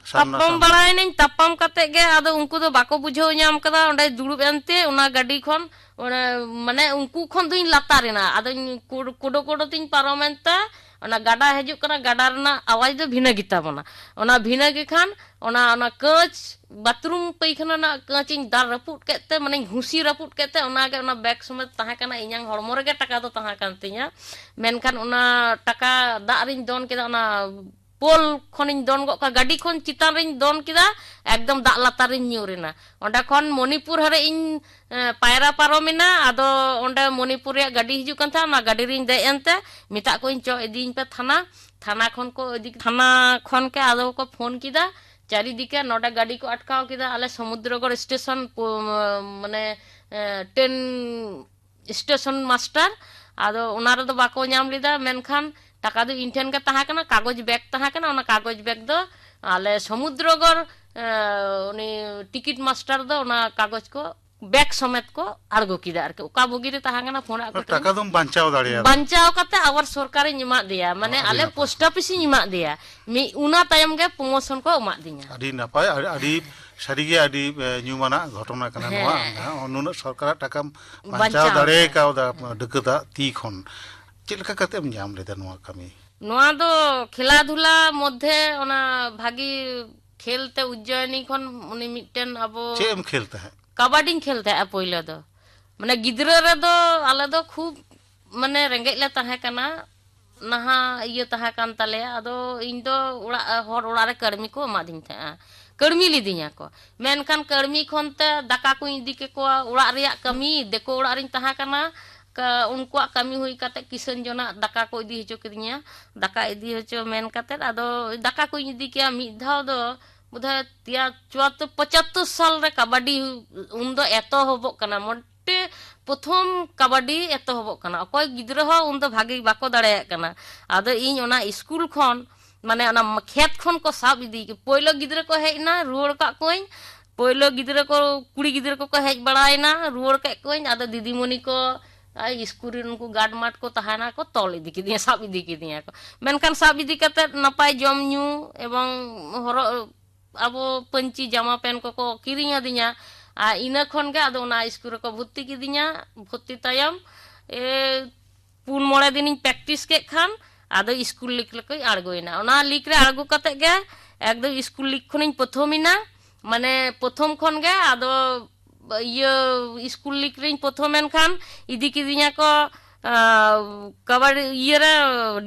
ᱥᱟᱢᱱᱟ ᱛᱟᱯᱟᱢ ᱥᱟᱢᱱᱤ? ᱵᱟᱲᱟᱭᱮᱱᱟᱹᱧ, ᱛᱟᱯᱟᱢ ᱠᱟᱛᱮ ᱜᱮ ᱟᱫᱚ ᱩᱱᱠᱩ ᱫᱚ ᱵᱟᱠᱚ ᱵᱩᱡᱷᱟᱹᱣ ᱧᱟᱢ ᱠᱟᱫᱟ᱾ ᱚᱸᱰᱮ ᱫᱩᱲᱩᱵ ᱮᱱᱛᱮ ᱚᱱᱟ ᱜᱟᱹᱰᱤ ᱠᱷᱚᱱ, ᱚᱱᱮ, ᱢᱟᱱᱮ, ᱩᱱᱠᱩ ᱠᱷᱚᱱ ᱫᱚᱧ ᱞᱟᱛᱟᱨ ᱮᱱᱟ᱾ ᱟᱫᱚᱧ ᱠᱩᱰ- ᱠᱩᱰᱚ ᱠᱩᱰᱚ ᱛᱤᱧ ᱯᱟᱨᱚᱢ ᱮᱱᱛᱮ ᱚᱱᱟ ᱜᱟᱰᱟ ᱦᱤᱡᱩᱜ ᱠᱟᱱᱟ, ᱜᱟᱰᱟ ᱨᱮᱱᱟᱜ ᱟᱣᱟᱡᱽ ᱫᱚ ᱵᱷᱤᱱᱟᱹ ᱜᱮᱛᱟ ᱵᱚᱱᱟ᱾ ᱚᱱᱟ ᱵᱷᱤᱱᱟᱹ ᱜᱮ ᱠᱷᱟᱱ ᱚᱱᱟ, ᱚᱱᱟ ᱠᱟᱹᱪ ᱵᱟᱛᱷᱨᱩᱢ ᱯᱟᱹᱭᱠᱷᱟᱱᱟ ᱨᱮᱱᱟᱜ ᱠᱟᱹᱪ ᱤᱧ ᱫᱟᱞ ᱨᱟᱹᱯᱩᱫ ᱠᱮᱫ ᱛᱮ, ᱢᱟᱱᱮᱧ ᱦᱩᱥᱤ ᱨᱟᱹᱯᱩᱫ ᱠᱮᱫ ᱛᱮ, ᱚᱱᱟᱜᱮ ᱚᱱᱟ ᱵᱮᱜᱽ ᱥᱚᱢᱮᱛ ᱛᱟᱦᱮᱸ ᱠᱟᱱᱟ᱾ ᱤᱧᱟᱹᱝ ᱦᱚᱲᱢᱚ ᱨᱮᱜᱮ ᱴᱟᱠᱟ ᱫᱚ ᱛᱟᱦᱮᱸ ᱠᱟᱱ ᱛᱤᱧᱟ, ᱢᱮᱱᱠᱷᱟᱱ ᱚᱱᱟ ᱴᱟᱠᱟ ᱫᱟᱜ ᱨᱤᱧ ᱫᱚᱱ ᱠᱮᱫᱟ, ᱚᱱᱟ ᱯᱳᱞ ᱠᱷᱚᱱᱤᱧ ᱫᱚᱱ ᱜᱚᱫ ᱠᱟᱜᱼᱟ, ᱜᱟᱹᱰᱤ ᱠᱷᱚᱱ ᱪᱮᱛᱟᱱ ᱨᱤᱧ ᱫᱚᱱ ᱠᱮᱫᱟ, ᱮᱠᱫᱚᱢ ᱫᱟᱜ ᱞᱟᱛᱟᱨ ᱨᱤᱧ ᱧᱩᱨ ᱮᱱᱟ᱾ ᱚᱸᱰᱮ ᱠᱷᱚᱱ ᱢᱚᱱᱤᱯᱩᱨ ᱦᱟᱹᱨᱤᱡ ᱤᱧ ᱮ, ᱯᱟᱭᱨᱟ ᱯᱟᱨᱚᱢᱮᱱᱟ᱾ ᱟᱫᱚ ᱚᱸᱰᱮ ᱢᱚᱱᱤᱯᱩᱨ ᱨᱮᱭᱟᱜ ᱜᱟᱹᱰᱤ ᱦᱤᱡᱩᱜ ᱠᱟᱱ ᱛᱟᱦᱮᱸᱫ, ᱚᱱᱟ ᱜᱟᱹᱰᱤ ᱨᱤᱧ ᱫᱮᱡ ᱮᱱᱛᱮ ᱢᱮᱛᱟᱜ ᱠᱚᱣᱟᱧ, "ᱪᱚ, ᱤᱫᱤᱧ ᱯᱮ ᱛᱷᱟᱱᱟ᱾" ᱛᱷᱟᱱᱟ ᱠᱷᱚᱱ ᱠᱚ ᱤᱫᱤ, ᱛᱷᱟᱱᱟ ᱠᱷᱚᱱ ᱠᱮ ᱟᱫᱚ ᱠᱚ ᱯᱷᱳᱱ ᱠᱮᱫᱟ ᱪᱟᱹᱨᱤᱫᱤᱠᱮ, ᱱᱚᱰᱮ ᱜᱟᱹᱰᱤ ᱠᱚ ᱟᱴᱠᱟᱣ ᱠᱮᱫᱟ, ᱟᱞᱮ ᱥᱚᱢᱩᱫᱨᱚᱜᱚᱲ ᱥᱴᱮᱥᱚᱱ ᱯᱚ-, ᱢᱟᱱᱮ, ᱮ, ᱴᱨᱮᱱ ᱥᱴᱮᱥᱚᱱ ᱢᱟᱥᱴᱟᱨ᱾ ᱟᱫᱚ ᱚᱱᱟ ᱨᱮᱫᱚ ᱵᱟᱠᱚ ᱧᱟᱢ ᱞᱮᱫᱟ, ᱢᱮᱱᱠᱷᱟᱱ ᱴᱟᱠᱟ ᱫᱚ ᱤᱧ ᱴᱷᱮᱱ ᱜᱮ ᱛᱟᱦᱮᱸ ᱠᱟᱱᱟ, ᱠᱟᱜᱚᱡᱽ ᱵᱮᱜᱽ ᱛᱟᱦᱮᱸ ᱠᱟᱱᱟ, ᱚᱱᱟ ᱠᱟᱜᱚᱡᱽ ᱵᱮᱜᱽ ᱫᱚ ᱟᱞᱮ ᱥᱚᱢᱩᱫᱨᱚᱜᱚᱲ, ᱮ, ᱩᱱᱤ ᱴᱤᱠᱤᱴ ᱢᱟᱥᱴᱟᱨ ᱫᱚ ᱚᱱᱟ ᱠᱟᱜᱚᱡᱽ ᱠᱚ ᱵᱮᱜᱽ ᱥᱚᱢᱮᱛ ᱠᱚ ᱟᱬᱜᱚ ᱠᱮᱫᱟ ᱟᱨᱠᱤ᱾ ᱚᱠᱟ ᱵᱚᱜᱤ ᱨᱮ ᱛᱟᱦᱮᱸ ᱠᱟᱱᱟ, ᱯᱷᱳᱱ ᱟᱫ ᱠᱚ ᱛᱟᱦᱮᱸ ᱴᱟᱠᱟ ᱫᱚᱢ ᱵᱟᱧᱪᱟᱣ ᱫᱟᱲᱮᱭᱟᱫᱟ᱾ ᱵᱟᱧᱪᱟᱣ ᱠᱟᱛᱮ ᱟᱵᱟᱨ ᱥᱚᱨᱠᱟᱨᱤᱧ ᱮᱢᱟᱫ ᱫᱮᱭᱟ, ᱢᱟᱱᱮ ᱟᱹᱰᱤ ᱟᱞᱮ ᱱᱟᱯᱟᱭ᱾ ᱯᱳᱥᱴ ᱚᱯᱷᱤᱥ ᱤᱧ ᱮᱢᱟᱫ ᱫᱮᱭᱟ᱾ ᱢᱤᱫ, ᱚᱱᱟ ᱛᱟᱭᱚᱢ ᱜᱮ ᱯᱨᱚᱢᱳᱥᱚᱱ ᱠᱚ ᱮᱢᱟᱫ ᱫᱤᱧᱟ᱾ ᱟᱹᱰᱤ ᱱᱟᱯᱟᱭ, ᱟᱹᱰᱤ, ᱟᱹᱰᱤ ᱥᱟᱹᱨᱤᱜᱮ ᱟᱹᱰᱤ, ᱮ, ᱧᱩᱢᱟᱱᱟᱜ ᱜᱷᱚᱴᱚᱱᱟ ᱠᱟᱱᱟ ᱱᱚᱣᱟ᱾ ᱦᱮᱸ᱾ ᱦᱮᱸ, ᱱᱩᱱᱟᱹᱜ ᱥᱚᱨᱠᱟᱨᱟᱜ ᱴᱟᱠᱟᱢ ᱵᱟᱧᱪᱟᱣ ᱵᱟᱧᱪᱟᱣ ᱫᱟᱲᱮ ᱠᱟᱫᱟ᱾ ᱠᱟᱣᱫᱟ ᱰᱟᱹᱠᱟᱹᱛᱟᱜ ᱛᱤ ᱠᱷᱚᱱ᱾ ᱪᱮᱫ ᱞᱮᱠᱟ ᱠᱟᱛᱮᱢ ᱧᱟᱢ ᱞᱮᱫᱟ ᱱᱚᱣᱟ ᱠᱟᱹᱢᱤ? ᱱᱚᱣᱟ ᱫᱚ ᱠᱷᱮᱞᱟ ᱫᱷᱩᱞᱟ ᱢᱚᱫᱽᱫᱷᱮ ᱚᱱᱟ ᱵᱷᱟᱜᱤ ᱠᱷᱮᱞ ᱛᱮ ᱩᱡᱽᱡᱚᱭᱤᱱᱤ ᱠᱷᱚᱱ ᱩᱱᱤ ᱢᱤᱫᱴᱮᱱ ᱟᱵᱚ ᱪᱮᱫ ᱮᱢ ᱠᱷᱮᱞ ᱛᱟᱦᱮᱸᱫ? ᱠᱟᱵᱟᱰᱤᱧ ᱠᱷᱮᱞ ᱛᱟᱦᱮᱸᱫᱼᱟ ᱯᱳᱭᱞᱳ ᱫᱚ᱾ ᱢᱟᱱᱮ ᱜᱤᱫᱽᱨᱟᱹ ᱨᱮᱫᱚ ᱟᱞᱮ ᱫᱚ ᱠᱷᱩᱵ ᱢᱟᱱᱮ ᱨᱮᱸᱜᱮᱡ ᱞᱮ ᱛᱟᱦᱮᱸ ᱠᱟᱱᱟ, ᱱᱟᱦᱟ ᱤᱭᱟᱹ ᱛᱟᱦᱮᱸ ᱠᱟᱱ ᱛᱟᱞᱮᱭᱟ᱾ ᱟᱫᱚ ᱤᱧ ᱫᱚ ᱚᱲᱟᱜ, ᱦᱚᱲ ᱚᱲᱟᱜ ᱨᱮ ᱠᱟᱹᱲᱢᱤ ᱠᱚ ᱮᱢᱟᱫᱤᱧ ᱛᱟᱦᱮᱸᱫᱼᱟ, ᱠᱟᱹᱲᱢᱤ ᱞᱤᱫᱤᱧᱟ ᱠᱚ᱾ ᱢᱮᱱᱠᱷᱟᱱ ᱠᱟᱹᱲᱢᱤ ᱠᱷᱚᱱ ᱛᱮ ᱫᱟᱠᱟ ᱠᱚᱧ ᱤᱫᱤ ᱠᱮᱠᱚᱣᱟ ᱚᱲᱟᱜ ᱨᱮᱭᱟᱜ ᱠᱟᱹᱢᱤ, ᱫᱤᱠᱩ ᱚᱲᱟᱜ ᱨᱤᱧ ᱛᱟᱦᱮᱸ ᱠᱟᱱᱟ᱾ ᱠᱟ-, ᱩᱱᱠᱩᱣᱟᱜ ᱠᱟᱹᱢᱤ ᱦᱩᱭ ᱠᱟᱛᱮ ᱠᱤᱥᱟᱹᱱ ᱡᱚᱱᱟᱜ ᱫᱟᱠᱟ ᱠᱚ ᱤᱫᱤ ᱦᱚᱪᱚ ᱠᱤᱫᱤᱧᱟ᱾ ᱫᱟᱠᱟ ᱤᱫᱤ ᱦᱚᱪᱚ ᱢᱮᱱ ᱠᱟᱛᱮ ᱟᱫᱚ ᱫᱟᱠᱟ ᱠᱚᱧ ᱤᱫᱤ ᱠᱮᱭᱟ᱾ ᱢᱤᱫ ᱫᱷᱟᱣ ᱫᱚ ᱵᱳᱫᱷᱚᱭ ᱛᱮᱭᱟ-, ᱪᱩᱣᱟᱛᱛᱳᱨ, ᱯᱚᱸᱪᱟᱛᱛᱳᱨ ᱥᱟᱞ ᱨᱮ ᱠᱟᱵᱟᱰᱤ ᱩᱱᱫᱚ ᱮᱛᱚᱦᱚᱵᱚᱜ ᱠᱟᱱᱟ, ᱢᱚᱴᱮ ᱯᱨᱚᱛᱷᱚᱢ ᱠᱟᱵᱟᱰᱤ ᱮᱛᱚᱦᱚᱵᱚᱜ ᱠᱟᱱᱟ᱾ ᱚᱠᱚᱭ ᱜᱤᱫᱽᱨᱟᱹ ᱦᱚᱸ ᱩᱱᱫᱚ ᱵᱷᱟᱜᱮ ᱵᱟᱠᱚ ᱫᱟᱲᱮᱭᱟᱜ ᱠᱟᱱᱟ᱾ ᱟᱫᱚ ᱤᱧ ᱚᱱᱟ ᱥᱠᱩᱞ ᱠᱷᱚᱱ, ᱢᱟᱱᱮ ᱚᱱᱟ ᱠᱷᱮᱛ ᱠᱷᱚᱱ ᱠᱚ ᱥᱟᱵ ᱤᱫᱤ, ᱯᱳᱭᱞᱳ ᱜᱤᱫᱽᱨᱟᱹ ᱠᱚ ᱦᱮᱡ ᱮᱱᱟ, ᱨᱩᱣᱟᱹᱲ ᱠᱟᱜ ᱠᱚᱣᱟᱧ᱾ ᱯᱳᱭᱞᱳ ᱜᱤᱫᱽᱨᱟᱹ ᱠᱚ, ᱠᱩᱲᱤ ᱜᱤᱫᱽᱨᱟᱹ ᱠᱚᱠᱚ ᱦᱮᱡ ᱵᱟᱲᱟᱭᱮᱱᱟ, ᱨᱩᱣᱟᱹᱲ ᱠᱮᱫ ᱠᱚᱣᱟᱧ᱾ ᱟᱫᱚ ᱫᱤᱫᱤᱢᱩᱱᱤ ᱠᱚ, ᱟᱨ ᱤᱥᱠᱩᱞ ᱨᱮᱱ ᱩᱱᱠᱩ ᱜᱟᱨᱰ ᱢᱟᱴ ᱠᱚ ᱛᱟᱦᱮᱱᱟ ᱠᱚ, ᱛᱚᱞ ᱤᱫᱤ ᱠᱤᱫᱤᱧᱟ, ᱥᱟᱵ ᱤᱫᱤ ᱠᱤᱫᱤᱧᱟ ᱠᱚ᱾ ᱢᱮᱱᱠᱷᱟᱱ ᱥᱟᱵ ᱤᱫᱤ ᱠᱟᱛᱮᱫ ᱱᱟᱯᱟᱭ ᱡᱚᱢ ᱧᱩ ᱮᱵᱚᱝ ᱦᱚᱨᱚᱜ, ᱟᱵᱚ ᱯᱟᱹᱧᱪᱤ ᱡᱟᱢᱟ ᱯᱮᱱ ᱠᱚᱠᱚ ᱠᱤᱨᱤᱧ ᱟᱹᱫᱤᱧᱟ᱾ ᱟᱨ ᱤᱱᱟᱹ ᱠᱷᱚᱱ ᱜᱮ ᱟᱫᱚ ᱚᱱᱟ ᱤᱥᱠᱩᱞ ᱨᱮᱠᱚ ᱵᱷᱚᱨᱛᱤ ᱠᱤᱫᱤᱧᱟ᱾ ᱵᱷᱚᱨᱛᱤ ᱛᱟᱭᱚᱢ ᱮ, ᱯᱩᱱ ᱢᱚᱬᱮ ᱫᱤᱱᱤᱧ ᱯᱨᱮᱠᱴᱤᱥ ᱠᱮᱫ ᱠᱷᱟᱱ ᱟᱫᱚ ᱤᱥᱠᱩᱞ ᱞᱤᱜᱽ ᱞᱮᱠᱟᱧ ᱟᱬᱜᱚᱭᱮᱱᱟ᱾ ᱚᱱᱟ ᱞᱤᱜᱽ ᱨᱮ ᱟᱬᱜᱚ ᱠᱟᱛᱮᱫ ᱜᱮ ᱮᱠᱫᱚᱢ ᱤᱥᱠᱩᱞ ᱞᱤᱜᱽ ᱠᱷᱚᱱᱤᱧ ᱯᱨᱚᱛᱷᱚᱢ ᱮᱱᱟ᱾ ᱢᱟᱱᱮ ᱯᱨᱚᱛᱷᱚᱢ ᱠᱷᱚᱱ ᱜᱮ ᱟᱫᱚ ᱤᱭᱟᱹ ᱤᱥᱠᱩᱞ ᱞᱤᱜᱽ ᱨᱮᱧ ᱯᱨᱚᱛᱷᱚᱢ ᱮᱱ ᱠᱷᱟᱱ ᱤᱫᱤ ᱠᱤᱫᱤᱧᱟ ᱠᱚ, ᱟᱸ, ᱠᱟᱵᱟᱰᱤ ᱤᱭᱟᱹ ᱨᱮ,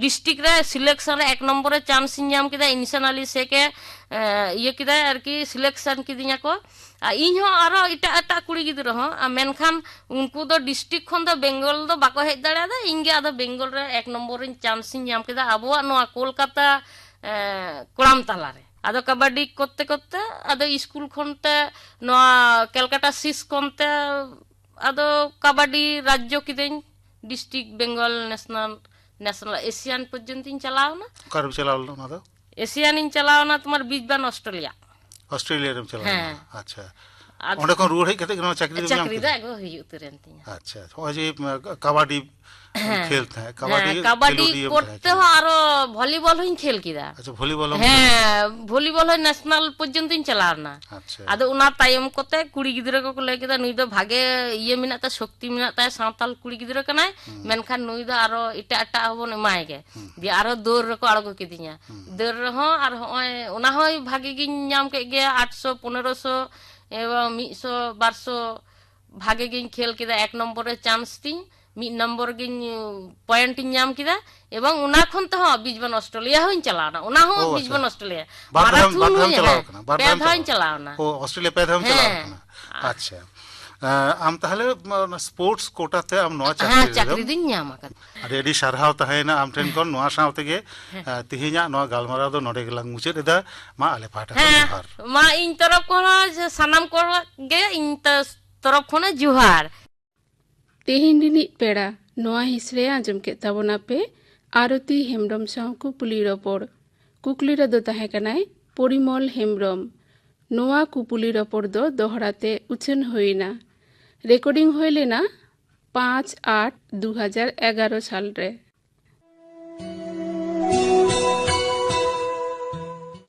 ᱰᱤᱥᱴᱨᱤᱠᱴ ᱨᱮ ᱥᱤᱞᱮᱠᱥᱚᱱ ᱨᱮ ᱮᱠ ᱱᱚᱢᱵᱚᱨ ᱨᱮ ᱪᱟᱱᱥ ᱤᱧ ᱧᱟᱢ ᱠᱮᱫᱟ᱾ ᱤᱱᱥᱟᱱ ᱟᱞᱤ ᱥᱮᱠᱮ, ᱮᱸ, ᱤᱭᱟᱹ ᱠᱮᱫᱟᱭ ᱟᱨᱠᱤ, ᱥᱤᱞᱮᱠᱥᱚᱱ ᱠᱤᱫᱤᱧᱟ ᱠᱚ᱾ ᱟᱨ ᱤᱧ ᱦᱚᱸ ᱟᱨᱚ ᱮᱴᱟᱜ ᱮᱴᱟᱜ ᱠᱩᱲᱤ ᱜᱤᱫᱽᱨᱟᱹ ᱦᱚᱸ, ᱟᱨ ᱢᱮᱱᱠᱷᱟᱱ ᱩᱱᱠᱩ ᱫᱚ ᱰᱤᱥᱴᱨᱤᱠᱴ ᱠᱷᱚᱱ ᱫᱚ ᱵᱮᱝᱜᱚᱞ ᱫᱚ ᱵᱟᱠᱚ ᱦᱮᱡ ᱫᱟᱲᱮᱭᱟᱫᱟ᱾ ᱤᱧ ᱜᱮ ᱟᱫᱚ ᱵᱮᱝᱜᱚᱞ ᱨᱮ ᱮᱠ ᱱᱚᱢᱵᱚᱨ ᱨᱤᱧ ᱪᱟᱱᱥ ᱤᱧ ᱧᱟᱢ ᱠᱮᱫᱟ ᱟᱵᱚᱣᱟᱜ ᱱᱚᱣᱟ ᱠᱳᱞᱠᱟᱛᱟ, ᱮᱸ, ᱠᱚᱲᱟᱢ ᱛᱟᱞᱟ ᱨᱮ᱾ ᱟᱫᱚ ᱠᱟᱵᱟᱰᱤ ᱠᱚᱨᱛᱮ ᱠᱚᱨᱛᱮ ᱟᱫᱚ ᱤᱥᱠᱩᱞ ᱠᱷᱚᱱ ᱛᱮ ᱱᱚᱣᱟ ᱠᱮᱞᱠᱟᱴᱟ ᱥᱤᱥ ᱠᱷᱚᱱ ᱛᱮ ᱟᱫᱚ ᱠᱟᱵᱟᱰᱤ ᱨᱟᱡᱽᱡᱚ ᱠᱤᱫᱟᱹᱧ, district Bengal, national, national, Asian ᱯᱚᱨᱡᱚᱱᱛᱚᱧ ᱪᱟᱞᱟᱣ ᱮᱱᱟ᱾ ᱚᱠᱟᱨᱮᱢ ᱪᱟᱞᱟᱣ ᱞᱮᱱᱟ ᱚᱱᱟ ᱫᱚ? ᱮᱥᱤᱭᱟᱱ ᱤᱧ ᱪᱟᱞᱟᱣ ᱮᱱᱟ ᱛᱳᱢᱟᱨ ᱵᱤᱡᱽᱵᱟᱱ, ᱚᱥᱴᱨᱮᱞᱤᱭᱟ᱾ ᱚᱥᱴᱨᱮᱞᱤᱭᱟ ᱨᱮᱢ ᱪᱟᱞᱟᱣ ᱦᱮᱸ᱾ ᱞᱮᱱᱟ? ᱟᱪᱪᱷᱟ᱾ ᱟᱫᱚ ᱚᱸᱰᱮ ᱠᱷᱚᱱ ᱨᱩᱣᱟᱹᱲ ᱦᱮᱡ ᱠᱟᱛᱮ ᱜᱮ ᱱᱚᱣᱟ ᱪᱟᱹᱠᱨᱤ ᱫᱚᱢ ᱧᱟᱢ ᱪᱟᱹᱠᱨᱤ ᱫᱚ ᱠᱮᱫᱟ? ᱟᱹᱜᱩ ᱦᱩᱭ ᱩᱛᱟᱹᱨᱮᱱ ᱛᱤᱧᱟ᱾ ᱟᱪᱪᱷᱟ, ᱱᱚᱜᱼᱚᱭ ᱡᱮ, ᱩᱢ, ᱠᱟᱵᱟᱰᱤ ᱦᱮᱸ᱾ ᱠᱷᱮᱞ ᱛᱟᱦᱮᱸᱫ, ᱠᱟᱵᱟᱰᱤ ᱦᱮᱸ, ᱠᱟᱵᱟᱰᱤ ᱠᱷᱮᱞᱳᱰᱤᱭᱟᱹᱢ ᱠᱚᱨᱛᱮ ᱛᱟᱦᱮᱸ ᱦᱚᱸ ᱠᱟᱱᱟ᱾ ᱟᱨᱚ ᱵᱷᱚᱞᱤᱵᱚᱞ ᱦᱚᱸᱧ ᱠᱷᱮᱞ ᱠᱮᱫᱟ᱾ ᱟᱪᱪᱷᱟ, ᱵᱷᱚᱞᱤᱵᱚᱞ ᱦᱚᱸᱢ ᱠᱷᱮᱞ ᱦᱮᱸ, ᱠᱮᱫᱟ? ᱵᱷᱚᱞᱤᱵᱚᱞ ᱦᱚᱸ ᱱᱮᱥᱱᱟᱞ ᱯᱚᱨᱡᱚᱱᱛᱚᱧ ᱪᱟᱞᱟᱣ ᱮᱱᱟ᱾ ᱟᱪᱪᱷᱟ᱾ ᱟᱫᱚ ᱚᱱᱟ ᱛᱟᱭᱚᱢ ᱠᱚᱛᱮ ᱠᱩᱲᱤ ᱜᱤᱫᱽᱨᱟᱹ ᱠᱚᱠᱚ ᱞᱟᱹᱭ ᱠᱮᱫᱟ, "ᱱᱩᱭ ᱫᱚ ᱵᱷᱟᱜᱮ ᱤᱭᱟᱹ ᱢᱮᱱᱟᱜ ᱛᱟᱭᱟ, ᱥᱚᱠᱛᱤ ᱢᱮᱱᱟᱜ ᱛᱟᱭᱟ, ᱥᱟᱶᱛᱟᱞ ᱠᱩᱲᱤ ᱜᱤᱫᱽᱨᱟᱹ ᱠᱟᱱᱟᱭ, ᱦᱩᱸ᱾ ᱢᱮᱱᱠᱷᱟᱱ ᱱᱩᱭ ᱫᱚ ᱟᱨᱚ ᱮᱴᱟᱜ ᱮᱴᱟᱜ ᱦᱚᱸᱵᱚᱱ ᱮᱢᱟᱭ ᱜᱮ᱾" ᱦᱩᱸ᱾ ᱫᱤᱭᱮ ᱟᱨᱚ ᱫᱟᱹᱲ ᱨᱮᱠᱚ ᱟᱬᱜᱚ ᱠᱤᱫᱤᱧᱟ᱾ ᱦᱩᱸ᱾ ᱫᱟᱹᱲ ᱨᱮᱦᱚᱸ ᱟᱨ ᱦᱚᱸᱜᱼᱚᱭ ᱚᱱᱟ ᱦᱚᱸᱭ ᱵᱷᱟᱜᱮ ᱜᱤᱧ ᱧᱟᱢ ᱠᱮᱫ ᱜᱮᱭᱟ, ᱟᱴᱥᱚ, ᱯᱚᱱᱮᱨᱚᱥᱚ ᱮᱵᱚᱝ ᱢᱤᱫᱥᱚ, ᱵᱟᱨᱥᱚ ᱵᱷᱟᱜᱮ ᱜᱤᱧ ᱠᱷᱮᱞ ᱠᱮᱫᱟ᱾ ᱮᱠ ᱱᱚᱢᱵᱚᱨ ᱨᱮ ᱪᱟᱱᱥ ᱛᱤᱧ, ᱢᱤᱫ ᱱᱚᱢᱵᱚᱨ ᱜᱤᱧ, ᱯᱚᱭᱮᱱᱴ ᱤᱧ ᱧᱟᱢ ᱠᱮᱫᱟ᱾ ᱮᱵᱚᱝ ᱚᱱᱟ ᱠᱷᱚᱱ ᱛᱮᱦᱚᱸ ᱵᱤᱡᱽᱵᱟᱱ ᱚᱥᱴᱨᱮᱞᱤᱭᱟ ᱦᱚᱸᱧ ᱪᱟᱞᱟᱣ ᱮᱱᱟ, ᱚᱱᱟ ᱦᱚᱸ ᱚ, ᱟᱪᱪᱷᱟ᱾ ᱵᱤᱡᱽᱵᱟᱱ ᱚᱥᱴᱨᱮᱞᱤᱭᱟ᱾ ᱵᱟᱨ ᱫᱷᱟᱣ, ᱢᱟᱨᱟᱛᱷᱚᱱ ᱵᱟᱨ ᱫᱷᱟᱣ ᱦᱚᱸᱧ ᱦᱮᱸ, ᱪᱟᱞᱟᱣ ᱠᱟᱱᱟ, ᱵᱟᱨ ᱯᱮ ᱫᱷᱟᱣ ᱫᱷᱟᱣ ᱤᱧ ᱪᱟᱞᱟᱣ ᱪᱟᱞᱟᱣ ᱮᱱᱟ᱾ ᱮᱱᱟ᱾ ᱚ, ᱚᱥᱴᱨᱮᱞᱤᱭᱟ ᱯᱮ ᱫᱷᱟᱣ ᱮᱢ ᱪᱟᱞᱟᱣ ᱦᱮᱸ᱾ ᱠᱟᱱᱟ᱾ ᱟᱪᱪᱷᱟ᱾ ᱟᱸ, ᱟᱢ ᱛᱟᱦᱞᱮ ᱚᱱᱟ ᱥᱯᱳᱨᱴᱥ ᱠᱳᱴᱟ ᱛᱮ ᱟᱢ ᱱᱚᱣᱟ ᱪᱟᱹᱠᱨᱤ ᱦᱮᱸ, ᱨᱮᱫᱚᱢ ᱪᱟᱹᱠᱨᱤ ᱫᱩᱧ ᱧᱟᱢ ᱟᱠᱟᱫᱟ᱾ ᱟᱹᱰᱤ ᱟᱹᱰᱤ ᱥᱟᱨᱦᱟᱣ ᱛᱟᱦᱮᱸᱭᱮᱱᱟ ᱟᱢ ᱴᱷᱮᱱ ᱠᱷᱚᱱ᱾ ᱱᱚᱣᱟ ᱥᱟᱶ ᱛᱮᱜᱮ, ᱦᱮᱸ᱾ ᱟᱸ, ᱛᱮᱦᱮᱧᱟᱜ ᱱᱚᱣᱟ ᱜᱟᱞᱢᱟᱨᱟᱣ ᱫᱚ ᱱᱚᱰᱮ ᱜᱮᱞᱟᱝ ᱢᱩᱪᱟᱹᱫ ᱮᱫᱟ᱾ ᱢᱟ ᱟᱞᱮ ᱯᱟᱦᱴᱟ ᱠᱷᱚᱱ ᱦᱮᱸ, ᱡᱚᱦᱟᱨ᱾ ᱢᱟ ᱤᱧ ᱛᱚᱨᱚᱯ ᱠᱷᱚᱱ ᱦᱚᱸ ᱡᱮ ᱥᱟᱱᱟᱢ ᱠᱚ ᱜᱮ ᱤᱧ ᱛᱚ-, ᱛᱚᱨᱚᱯ ᱠᱷᱚᱱ ᱦᱚᱸ ᱡᱚᱦᱟᱨ᱾ ᱛᱮᱦᱮᱧ ᱨᱤᱱᱤᱡ ᱯᱮᱲᱟ ᱱᱚᱣᱟ ᱦᱤᱸᱥ ᱨᱮ ᱟᱸᱡᱚᱢ ᱠᱮᱫ ᱛᱟᱵᱚᱱᱟ ᱯᱮ ᱟᱨᱚᱛᱤ ᱦᱮᱢᱵᱽᱨᱚᱢ ᱥᱟᱶ ᱠᱩᱠᱞᱤ ᱨᱚᱯᱚᱲ᱾ ᱠᱩᱠᱞᱤ ᱨᱮᱫᱚ ᱛᱟᱦᱮᱸ ᱠᱟᱱᱟᱭ ᱯᱚᱨᱤᱢᱚᱞ ᱦᱮᱢᱵᱽᱨᱚᱢ᱾ ᱱᱚᱣᱟ ᱠᱩᱯᱩᱞᱤ ᱨᱚᱯᱚᱲ ᱫᱚ ᱫᱚᱦᱲᱟ ᱛᱮ ᱩᱪᱷᱟᱹᱱ ᱦᱩᱭ ᱮᱱᱟ᱾ ᱨᱮᱠᱚᱨᱰᱤᱝ ᱦᱩᱭ ᱞᱮᱱᱟ ᱯᱟᱸᱪ ᱟᱴ ᱫᱩ ᱦᱟᱡᱟᱨ ᱮᱜᱟᱨᱚ ᱥᱟᱞ ᱨᱮ᱾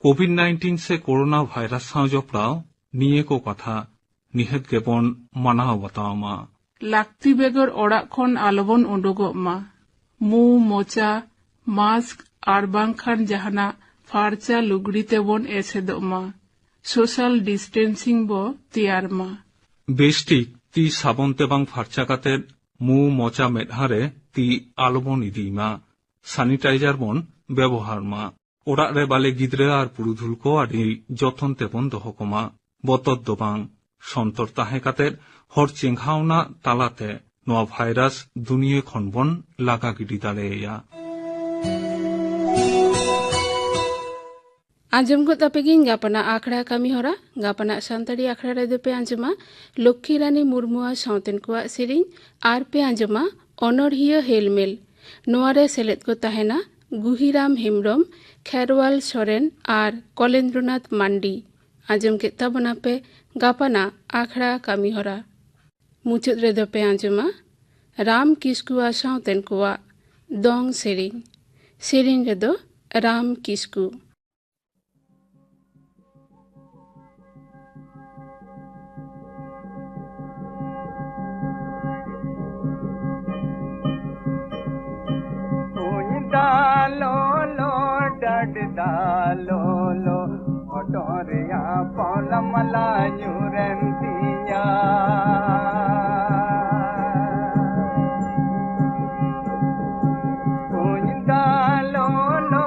ᱠᱳᱵᱷᱤᱰ ᱱᱟᱭᱤᱱᱴᱤᱱ ᱥᱮ ᱠᱳᱨᱳᱱᱟ ᱵᱷᱟᱭᱨᱟᱥ ᱥᱟᱶ ᱡᱚᱯᱲᱟᱣ ᱱᱤᱭᱟᱹ ᱠᱚ ᱠᱟᱛᱷᱟ ᱱᱤᱦᱟᱹᱛ ᱜᱮᱵᱚᱱ ᱢᱟᱱᱟᱣ ᱵᱟᱛᱟᱣ ᱢᱟ᱾ ᱞᱟᱹᱠᱛᱤ ᱵᱮᱜᱚᱨ ᱚᱲᱟᱜ ᱠᱷᱚᱱ ᱟᱞᱚᱵᱚᱱ ᱩᱰᱩᱠᱚᱜ ᱢᱟ᱾ ᱢᱩ, ᱢᱚᱪᱟ, ᱢᱟᱥᱠ ᱟᱨ ᱵᱟᱝᱠᱷᱟᱱ ᱡᱟᱦᱟᱱᱟᱜ ᱯᱷᱟᱨᱪᱟ ᱞᱩᱜᱽᱲᱤ ᱛᱮᱵᱚᱱ ᱮᱥᱮᱫᱚᱜ ᱢᱟ᱾ ᱥᱳᱥᱟᱞ ᱰᱤᱥᱴᱮᱱᱥᱤᱝ ᱵᱚ ᱛᱮᱭᱟᱨ ᱢᱟ᱾ ᱵᱮᱥᱴᱷᱤᱠ ᱛᱤ ᱥᱟᱵᱚᱱ ᱛᱮ ᱵᱟᱝ ᱯᱷᱟᱨᱪᱟ ᱠᱟᱛᱮ ᱢᱩ, ᱢᱚᱪᱟ, ᱢᱮᱫᱦᱟ ᱨᱮ ᱛᱤ ᱟᱞᱚᱵᱚᱱ ᱤᱫᱤᱭ ᱢᱟ᱾ ᱥᱟᱱᱤᱴᱟᱭᱡᱟᱨ ᱵᱚᱱ ᱵᱮᱵᱚᱦᱟᱨ ᱢᱟ᱾ ᱚᱲᱟᱜ ᱨᱮ ᱵᱟᱞᱮ ᱜᱤᱫᱽᱨᱟᱹ ᱟᱨ ᱯᱩᱨᱩᱫᱷᱩᱞ ᱠᱚ ᱟᱹᱰᱤ ᱡᱚᱛᱚᱱ ᱛᱮᱵᱚᱱ ᱫᱚᱦᱚ ᱠᱚᱢᱟ᱾ ᱵᱚᱛᱚᱨ ᱫᱚ ᱵᱟᱝ, ᱥᱚᱱᱛᱚᱨ ᱛᱟᱦᱮᱸ ᱠᱟᱛᱮ ᱦᱚᱲ ᱪᱮᱸᱜᱷᱟᱣᱱᱟ ᱛᱟᱞᱟᱛᱮ ᱱᱚᱣᱟ ᱵᱷᱟᱭᱨᱟᱥ ᱫᱩᱱᱤᱭᱟᱹ ᱠᱷᱚᱱ ᱵᱚᱱ ᱞᱟᱜᱟ ᱜᱤᱰᱤ ᱫᱟᱲᱮᱭᱟᱭᱟ᱾ ᱟᱸᱡᱚᱢ ᱜᱚᱫ ᱟᱯᱮ ᱜᱤᱧ ᱜᱟᱯᱟᱱᱟᱜ ᱟᱠᱷᱲᱟ ᱠᱟᱹᱢᱤ ᱦᱚᱨᱟ᱾ ᱜᱟᱯᱟᱱᱟᱜ ᱥᱟᱱᱛᱟᱲᱤ ᱟᱠᱷᱲᱟ ᱨᱮᱫᱚ ᱯᱮ ᱟᱸᱡᱚᱢᱟ ᱞᱚᱠᱠᱷᱤ ᱨᱟᱱᱤ ᱢᱩᱨᱢᱩᱣᱟᱜ ᱥᱟᱶᱛᱮᱱ ᱠᱚᱣᱟᱜ ᱥᱮᱨᱮᱧ ᱟᱨ ᱯᱮ ᱟᱸᱡᱚᱢᱟ ᱚᱱᱚᱬᱦᱤᱭᱟᱹ ᱦᱮᱞᱢᱮᱞ᱾ ᱱᱚᱣᱟ ᱨᱮ ᱥᱮᱞᱮᱫ ᱠᱚ ᱛᱟᱦᱮᱱᱟ ᱜᱩᱦᱤᱨᱟᱢ ᱦᱮᱢᱵᱽᱨᱚᱢ, ᱠᱷᱮᱨᱣᱟᱞ ᱥᱚᱨᱮᱱ ᱟᱨ ᱠᱚᱞᱮᱱᱫᱨᱚᱱᱟᱛᱷ ᱢᱟᱱᱰᱤ᱾ ᱟᱸᱡᱚᱢ ᱠᱮᱫ ᱛᱟᱵᱚᱱᱟ ᱯᱮ ᱜᱟᱯᱟᱱᱟᱜ ᱟᱠᱷᱲᱟ ᱠᱟᱹᱢᱤ ᱦᱚᱨᱟ᱾ ᱢᱩᱪᱟᱹᱫ ᱨᱮᱫᱚ ᱯᱮ ᱟᱸᱡᱚᱢᱟ ᱨᱟᱢ ᱠᱤᱥᱠᱩᱣᱟᱜ ᱥᱟᱶᱛᱮᱱ ᱠᱚᱣᱟᱜ ᱫᱚᱝ ᱥᱮᱨᱮᱧ᱾ ᱥᱮᱨᱮᱧ ᱨᱮᱫᱚ ᱨᱟᱢ ᱠᱤᱥᱠᱩ᱾ ᱠᱩᱧ ᱫᱟ ᱞᱚᱞᱚ, ᱰᱟᱰ ᱫᱟ ᱞᱚᱞᱚ, ᱦᱚᱴᱚᱜ ᱨᱮᱭᱟᱜ ᱯᱟᱣᱞᱟ ᱢᱟᱞᱟ ᱧᱩᱨᱮᱱ ᱛᱤᱧᱟ᱾ ᱠᱩᱧ ᱫᱟ ᱞᱚᱞᱚ,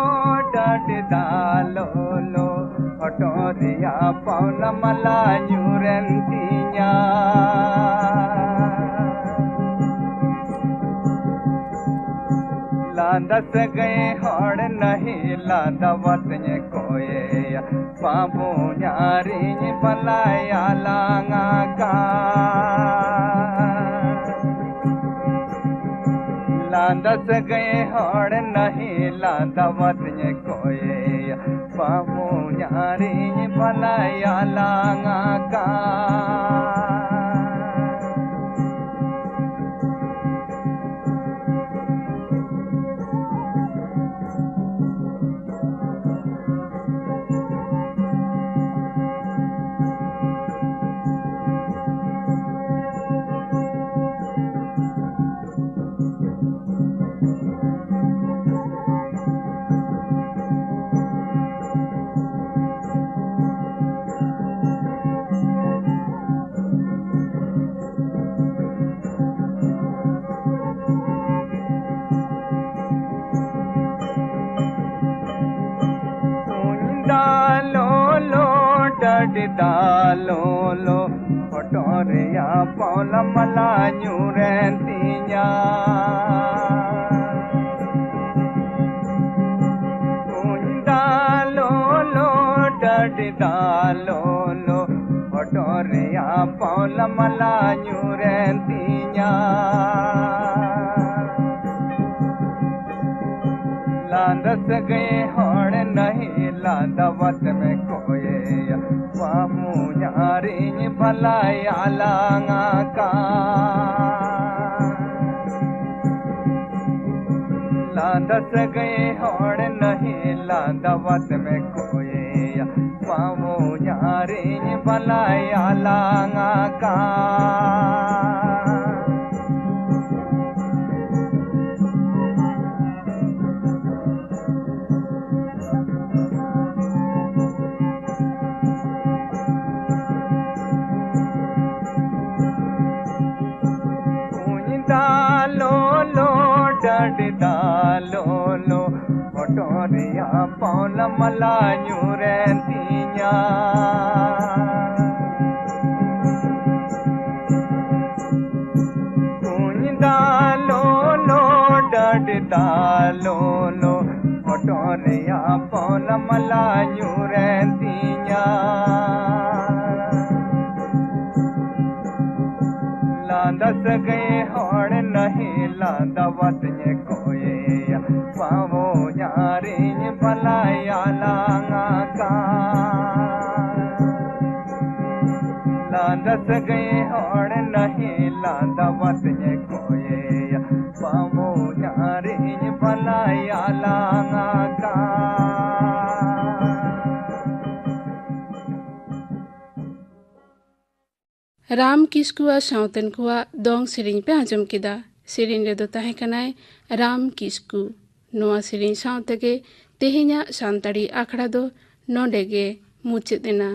ᱰᱟᱰ ᱫᱟ ᱞᱚᱞᱚ, ᱦᱚᱴᱚᱜ ᱨᱮᱭᱟᱜ ᱯᱟᱣᱞᱟ ᱢᱟᱞᱟ ᱧᱩᱨᱮᱱ ᱛᱤᱧᱟ᱾ ᱞᱟᱸᱫᱟ ᱥᱟᱹᱜᱟᱹᱭ ᱦᱚᱲ ᱱᱟᱹᱦᱤ ᱞᱟᱸᱫᱟ ᱵᱟᱛᱧ ᱠᱚᱭᱮᱭᱟ, ᱵᱟᱹᱵᱩ ᱧᱟᱨᱤᱧ ᱵᱟᱞᱟᱭᱟ ᱞᱟᱝᱟ ᱠᱟ᱾ ᱞᱟᱸᱫᱟ ᱥᱟᱹᱜᱟᱹᱭ ᱦᱚᱲ ᱱᱟᱹᱦᱤ ᱞᱟᱸᱫᱟ ᱵᱟᱛᱧ ᱠᱚᱭᱮᱭᱟ, ᱵᱟᱹᱵᱩ ᱧᱟᱨᱤᱧ ᱵᱟᱞᱟᱭᱟ ᱞᱟᱝᱟ ᱠᱟ᱾ ᱠᱩᱧ ᱫᱟᱜ ᱞᱚᱞᱚ, ᱰᱟᱹᱰᱤ ᱫᱟᱜ ᱞᱚᱞᱚ, ᱦᱚᱴᱚᱜ ᱨᱮᱭᱟᱜ ᱯᱟᱣᱞᱟ ᱢᱟᱞᱟ ᱧᱩᱨᱮᱱ ᱛᱤᱧᱟ᱾ ᱠᱩᱧ ᱫᱟᱜ ᱞᱚᱞᱚ, ᱰᱟᱹᱰᱤ ᱫᱟᱜ ᱞᱚᱞᱚ, ᱦᱚᱴᱚᱜ ᱨᱮᱭᱟᱜ ᱯᱟᱣᱞᱟ ᱢᱟᱞᱟ ᱧᱩᱨᱮᱱ ᱛᱤᱧᱟ᱾ ᱞᱟᱸᱫᱟ ᱥᱟᱹᱜᱟᱹᱭ ᱦᱚᱲ ᱱᱟᱹᱦᱤ ᱞᱟᱸᱫᱟᱣᱟᱛ ᱢᱮ ᱠᱚᱭᱮᱭᱟ, ᱵᱟᱹᱵᱩ ᱧᱟᱨᱤᱧ ᱵᱟᱞᱟᱭᱟ ᱞᱟᱝᱟ ᱠᱟ᱾ ᱞᱟᱸᱫᱟ ᱥᱟᱹᱜᱟᱹᱭ ᱦᱚᱲ ᱱᱟᱹᱦᱤ ᱞᱟᱸᱫᱟᱣᱟᱛ ᱢᱮ ᱠᱚᱭᱮᱭᱟ, ᱵᱟᱹᱵᱩ ᱧᱟᱨᱤᱧ ᱵᱟᱞᱟᱭᱟ ᱞᱟᱝᱟ ᱠᱟ᱾ ᱠᱩᱧ ᱫᱟᱜ ᱞᱚᱞᱚ, ᱰᱟᱹᱰᱤ ᱫᱟᱜ ᱞᱚᱞᱚ, ᱦᱚᱴᱚᱜ ᱨᱮᱭᱟᱜ ᱯᱟᱣᱞᱟ ᱢᱟᱞᱟ ᱧᱩᱨᱮᱱ ᱛᱤᱧᱟ᱾ ᱠᱩᱧ ᱫᱟᱜ ᱞᱚᱞᱚ, ᱰᱟᱹᱰᱤ ᱫᱟᱜ ᱞᱚᱞᱚ, ᱦᱚᱴᱚᱜ ᱨᱮᱭᱟᱜ ᱯᱟᱣᱞᱟ ᱢᱟᱞᱟ ᱧᱩᱨᱮᱱ ᱛᱤᱧᱟ᱾ ᱞᱟᱸᱫᱟ ᱥᱟᱹᱜᱟᱹᱭ ᱦᱚᱲ ᱱᱟᱹᱦᱤ ᱞᱟᱸᱫᱟᱣᱟᱛ ᱧᱮ ᱠᱚᱭᱮᱭᱟ, ᱵᱟᱹᱵᱩ ᱧᱟᱨᱤᱧ ᱵᱟᱞᱟᱭᱟ ᱞᱟᱝᱟ᱾ ᱥᱟᱹᱜᱟᱹᱭ ᱦᱚᱲ ᱱᱟᱹᱦᱤ ᱞᱟᱸᱫᱟ ᱵᱟᱛᱧᱮ ᱠᱚᱭᱮᱭᱟ, ᱵᱟᱹᱵᱩ ᱧᱟᱨᱤᱧ ᱵᱟᱞᱟᱭᱟ ᱞᱟᱝᱟ ᱠᱟ᱾ ᱨᱟᱢ ᱠᱤᱥᱠᱩ ᱟᱨ ᱥᱟᱶᱛᱮᱱ ᱠᱚᱣᱟᱜ ᱫᱚᱝ ᱥᱮᱨᱮᱧ ᱯᱮ ᱟᱸᱡᱚᱢ ᱠᱮᱫᱟ᱾ ᱥᱮᱨᱮᱧ ᱨᱮᱫᱚ ᱛᱟᱦᱮᱸ ᱠᱟᱱᱟᱭ ᱨᱟᱢ ᱠᱤᱥᱠᱩ᱾ ᱱᱚᱣᱟ ᱥᱮᱨᱮᱧ ᱥᱟᱶ ᱛᱮᱜᱮ ᱛᱮᱦᱮᱧᱟᱜ ᱥᱟᱱᱛᱟᱲᱤ ᱟᱠᱷᱲᱟ ᱫᱚ ᱱᱚᱰᱮ ᱜᱮ ᱢᱩᱪᱟᱹᱫ ᱮᱱᱟ᱾